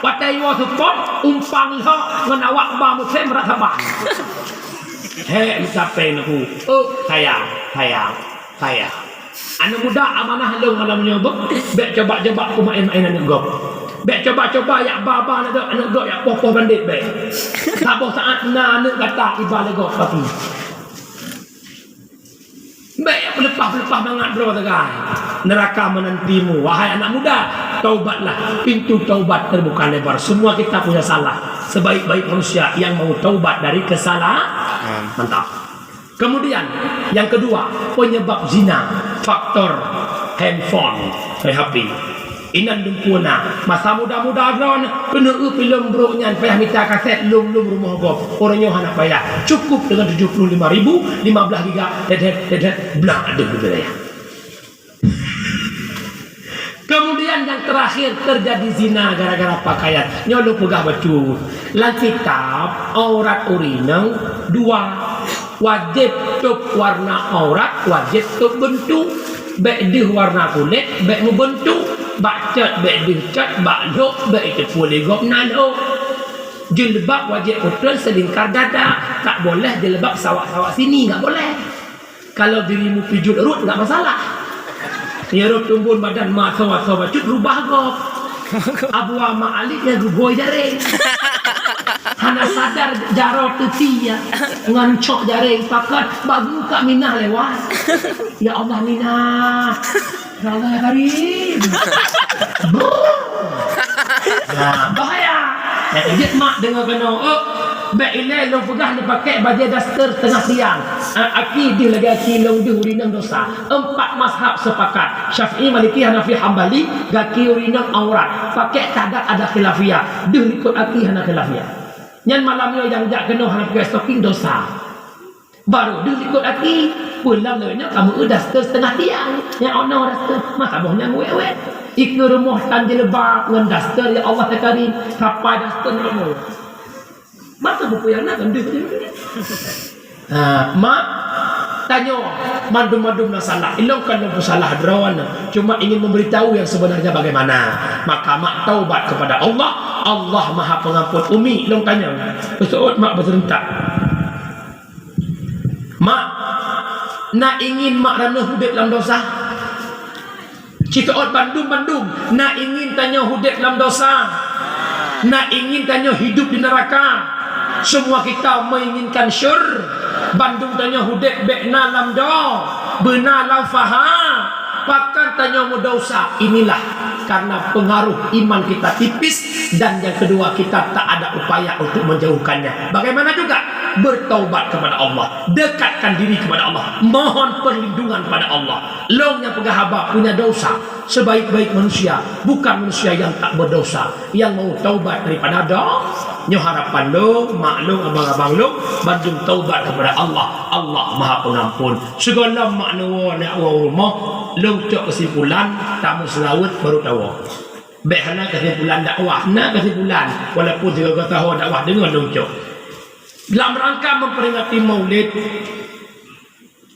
Watée iwoe seupôt umpang lhok ngon awak ba musém rasa ban. Hék, meucapée neuk. Oh, sayang, sayang, sayang. Aneuk muda amanah lôn malam nyoe beuh, bék coba-coba keu maén-maén aneuk gob. Bék coba-coba jak ba-ba aneuk gob, aneuk gob jak poh-poh bandét bék. Saboh saát na aneuk gata iba lé gob tapi. Bék jak peuleupah-peuleupah mangat droe sagai. Neuraka meunantimu, wahai anak muda, taubatlah, pintu taubat terbuka lebar. Semua kita punya salah. Sebaik-baik manusia yang mau taubat dari kesalahan. Mantap. Kemudian, yang kedua, penyebab zina, faktor handphone, eh, H P. Inan lumpuna, masa muda-muda droe, keuneuk eu film brok nyan payah mita kaset lom-lom rumoh gob. Uroe nyoe hana payah. Cukup dengan tujuh puluh lima ribu, lima belas giga, dedet, dedet, blah, aduh, betul ya. Kemudian yang terakhir terjadi zina gara-gara pakaian. Nyoe lôn peugah bacut. Lam kitab aurat ureueng inong dua. Wajéb tôb warna aurat, wajéb tôb beuntu. Bék deuh warna kulét, bék meubeuntu. Bak cot bék deuh cot, bak lhok bék iteupeue lé gob na lhok. Jilbab wajéb putôh seulingkar dada, tak boleh jilbab sawak-sawak sini, nggak boleh. Kalau dirimu pijut rot, nggak masalah. Ya, rot tumbun badan ma soe-soe bacut rubah gob. Abu Ama Ali ya guboi jareng. Hana sadar jaroe teuti ya. Ngon cok jareng pakat bak geuka Minah lewat. Ya Allah Minah. Ya Allah ya Karim. Brrr. Nah, bahaya. Ya, jeuet mak deungoe keunoe. Oh. Bék ilée lôn peugah neupakék bajée daster teungoh tiang. A, aki deuh lagée aki lôn deuh ureueng inong dosa. Empat mazhab sepakat, Syafi'i, Maliki, Hanafi, Hambali, gaki ureueng inong aurat. Pakék tadat ada khilafiyah. Deuh likot aki hana khilafiyah. Nyan malam nyoe nyang jak keunoe hana pakai stoking dosa. Barô deuh likot aki, peue lam lagée nyoe kamoe daster teungoh tiang. Nyang ono daster, masa boh nyang wék-wék. Ikeue rumoh tan jilbab ngon daster, ya Allah ya Karim, sapai daster nyoe. Maka buku yang nak ngambil. Ha, mak, tanyoe mandum-mandum na salah. Ilong kan lôn peusalah droe na. Cuma ingin memberitahu yang sebenarnya bagaimana. Maka mak taubat kepada Allah. Allah Maha Pengampun. Umi, lôn tanya. Beuseuôt mak beuserentak. Mak, na ingin mak ranuh udeb lam dosa? Cit ôt bandum-bandum, na ingin tanyoe udeb lam dosa, na ingin tanyoe hidup di neraka. Semua kita menginginkan syur, bandum tanyoe udeb bék na lam do, beuna lam faha. Pakon tanyoe meudosa? Inilah karena pengaruh iman kita tipis, dan yang kedua, kita tak ada upaya untuk menjauhkannya. Bagaimana juga? Bertaubat kepada Allah, dekatkan diri kepada Allah, mohon perlindungan pada Allah. Lôn nyang peugah haba punya dosa. Sebaik-baik manusia bukan manusia yang tak berdosa, yang mau taubat daripada do-, nyoe harapan lôn, mak lôn, abang-abang lôn, bandum taubat kepada Allah. Allah Maha Pengampun. Sigohlom mak neuwoe aneuk woe u rumoh, lôn cok kesimpulan, tameuseulaweuet baru tawoe. Bék hana kesimpulan dakwah, na kesimpulan, walaupun sigoe-goe saho dakwah deungon lôn cok. Dalam rangka memperingati Maulid,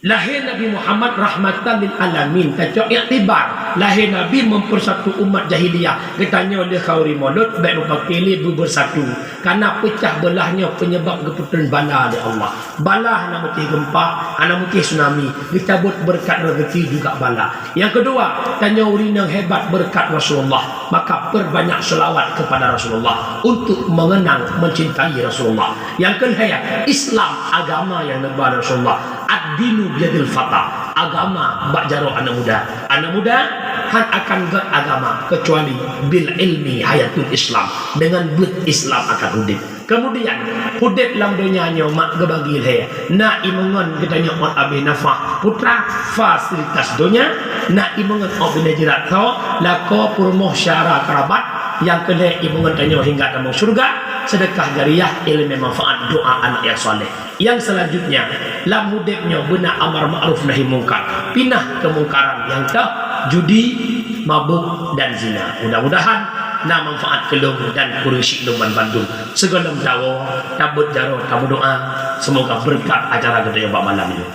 lahé Nabi Muhammad rahmatan lil alamin, tacok iktibar. Lahé Nabi mempersatu umat jahiliyah. Geutanyoe lé khauri Maulud bék meupaké lé beubersatu. Karena pecah beulah nyoe penyebab geupeutrön bala lé Allah. Bala hana meuti geumpa, hana meuti tsunami, geucabot beureukat rezeki juga bala. Yang kedua, tanyoe ureueng nyang hebat beureukat Rasulullah, maka perbanyak selawat kepada Rasulullah untuk mengenang, mencintai Rasulullah. Yang kelhèe, Islam agama nyang neuba Rasulullah. Ad-dinu biyadil fata. Agama bak jaroe aneuk muda. Aneuk muda han akan gét agama kecuali bil ilmi hayatul Islam. Dengan beuet Islam akan udeb. Kemudian, udeb lam donya nyoe mak geubagi lhèe. Na imeungon geutanyoe ôt abéh nafah putra, fasilitas donya, na imeungon ôt binéh jirat tho, lakoe, peurumoh, syedara, kerabat, nyang keu lhèe imeungon tanyoe hingga tamong syeuruga, sedekah jariah, ileumèe manfaat, doa anak nyang saleh. Nyang selanjutnya, lam udeb nyoe beuna amar ma'ruf nahi mungkar, pinah keumungkaran nyang teuh judi, mabök, dan zina. Mudah-mudahan na manfaat keu lôn dan ureueng syik lôn banmandum. Sigohlom tawoe, tabeuet jaroe, tameudoa, seumoga beureukat acara geutanyoe bak malam nyoe.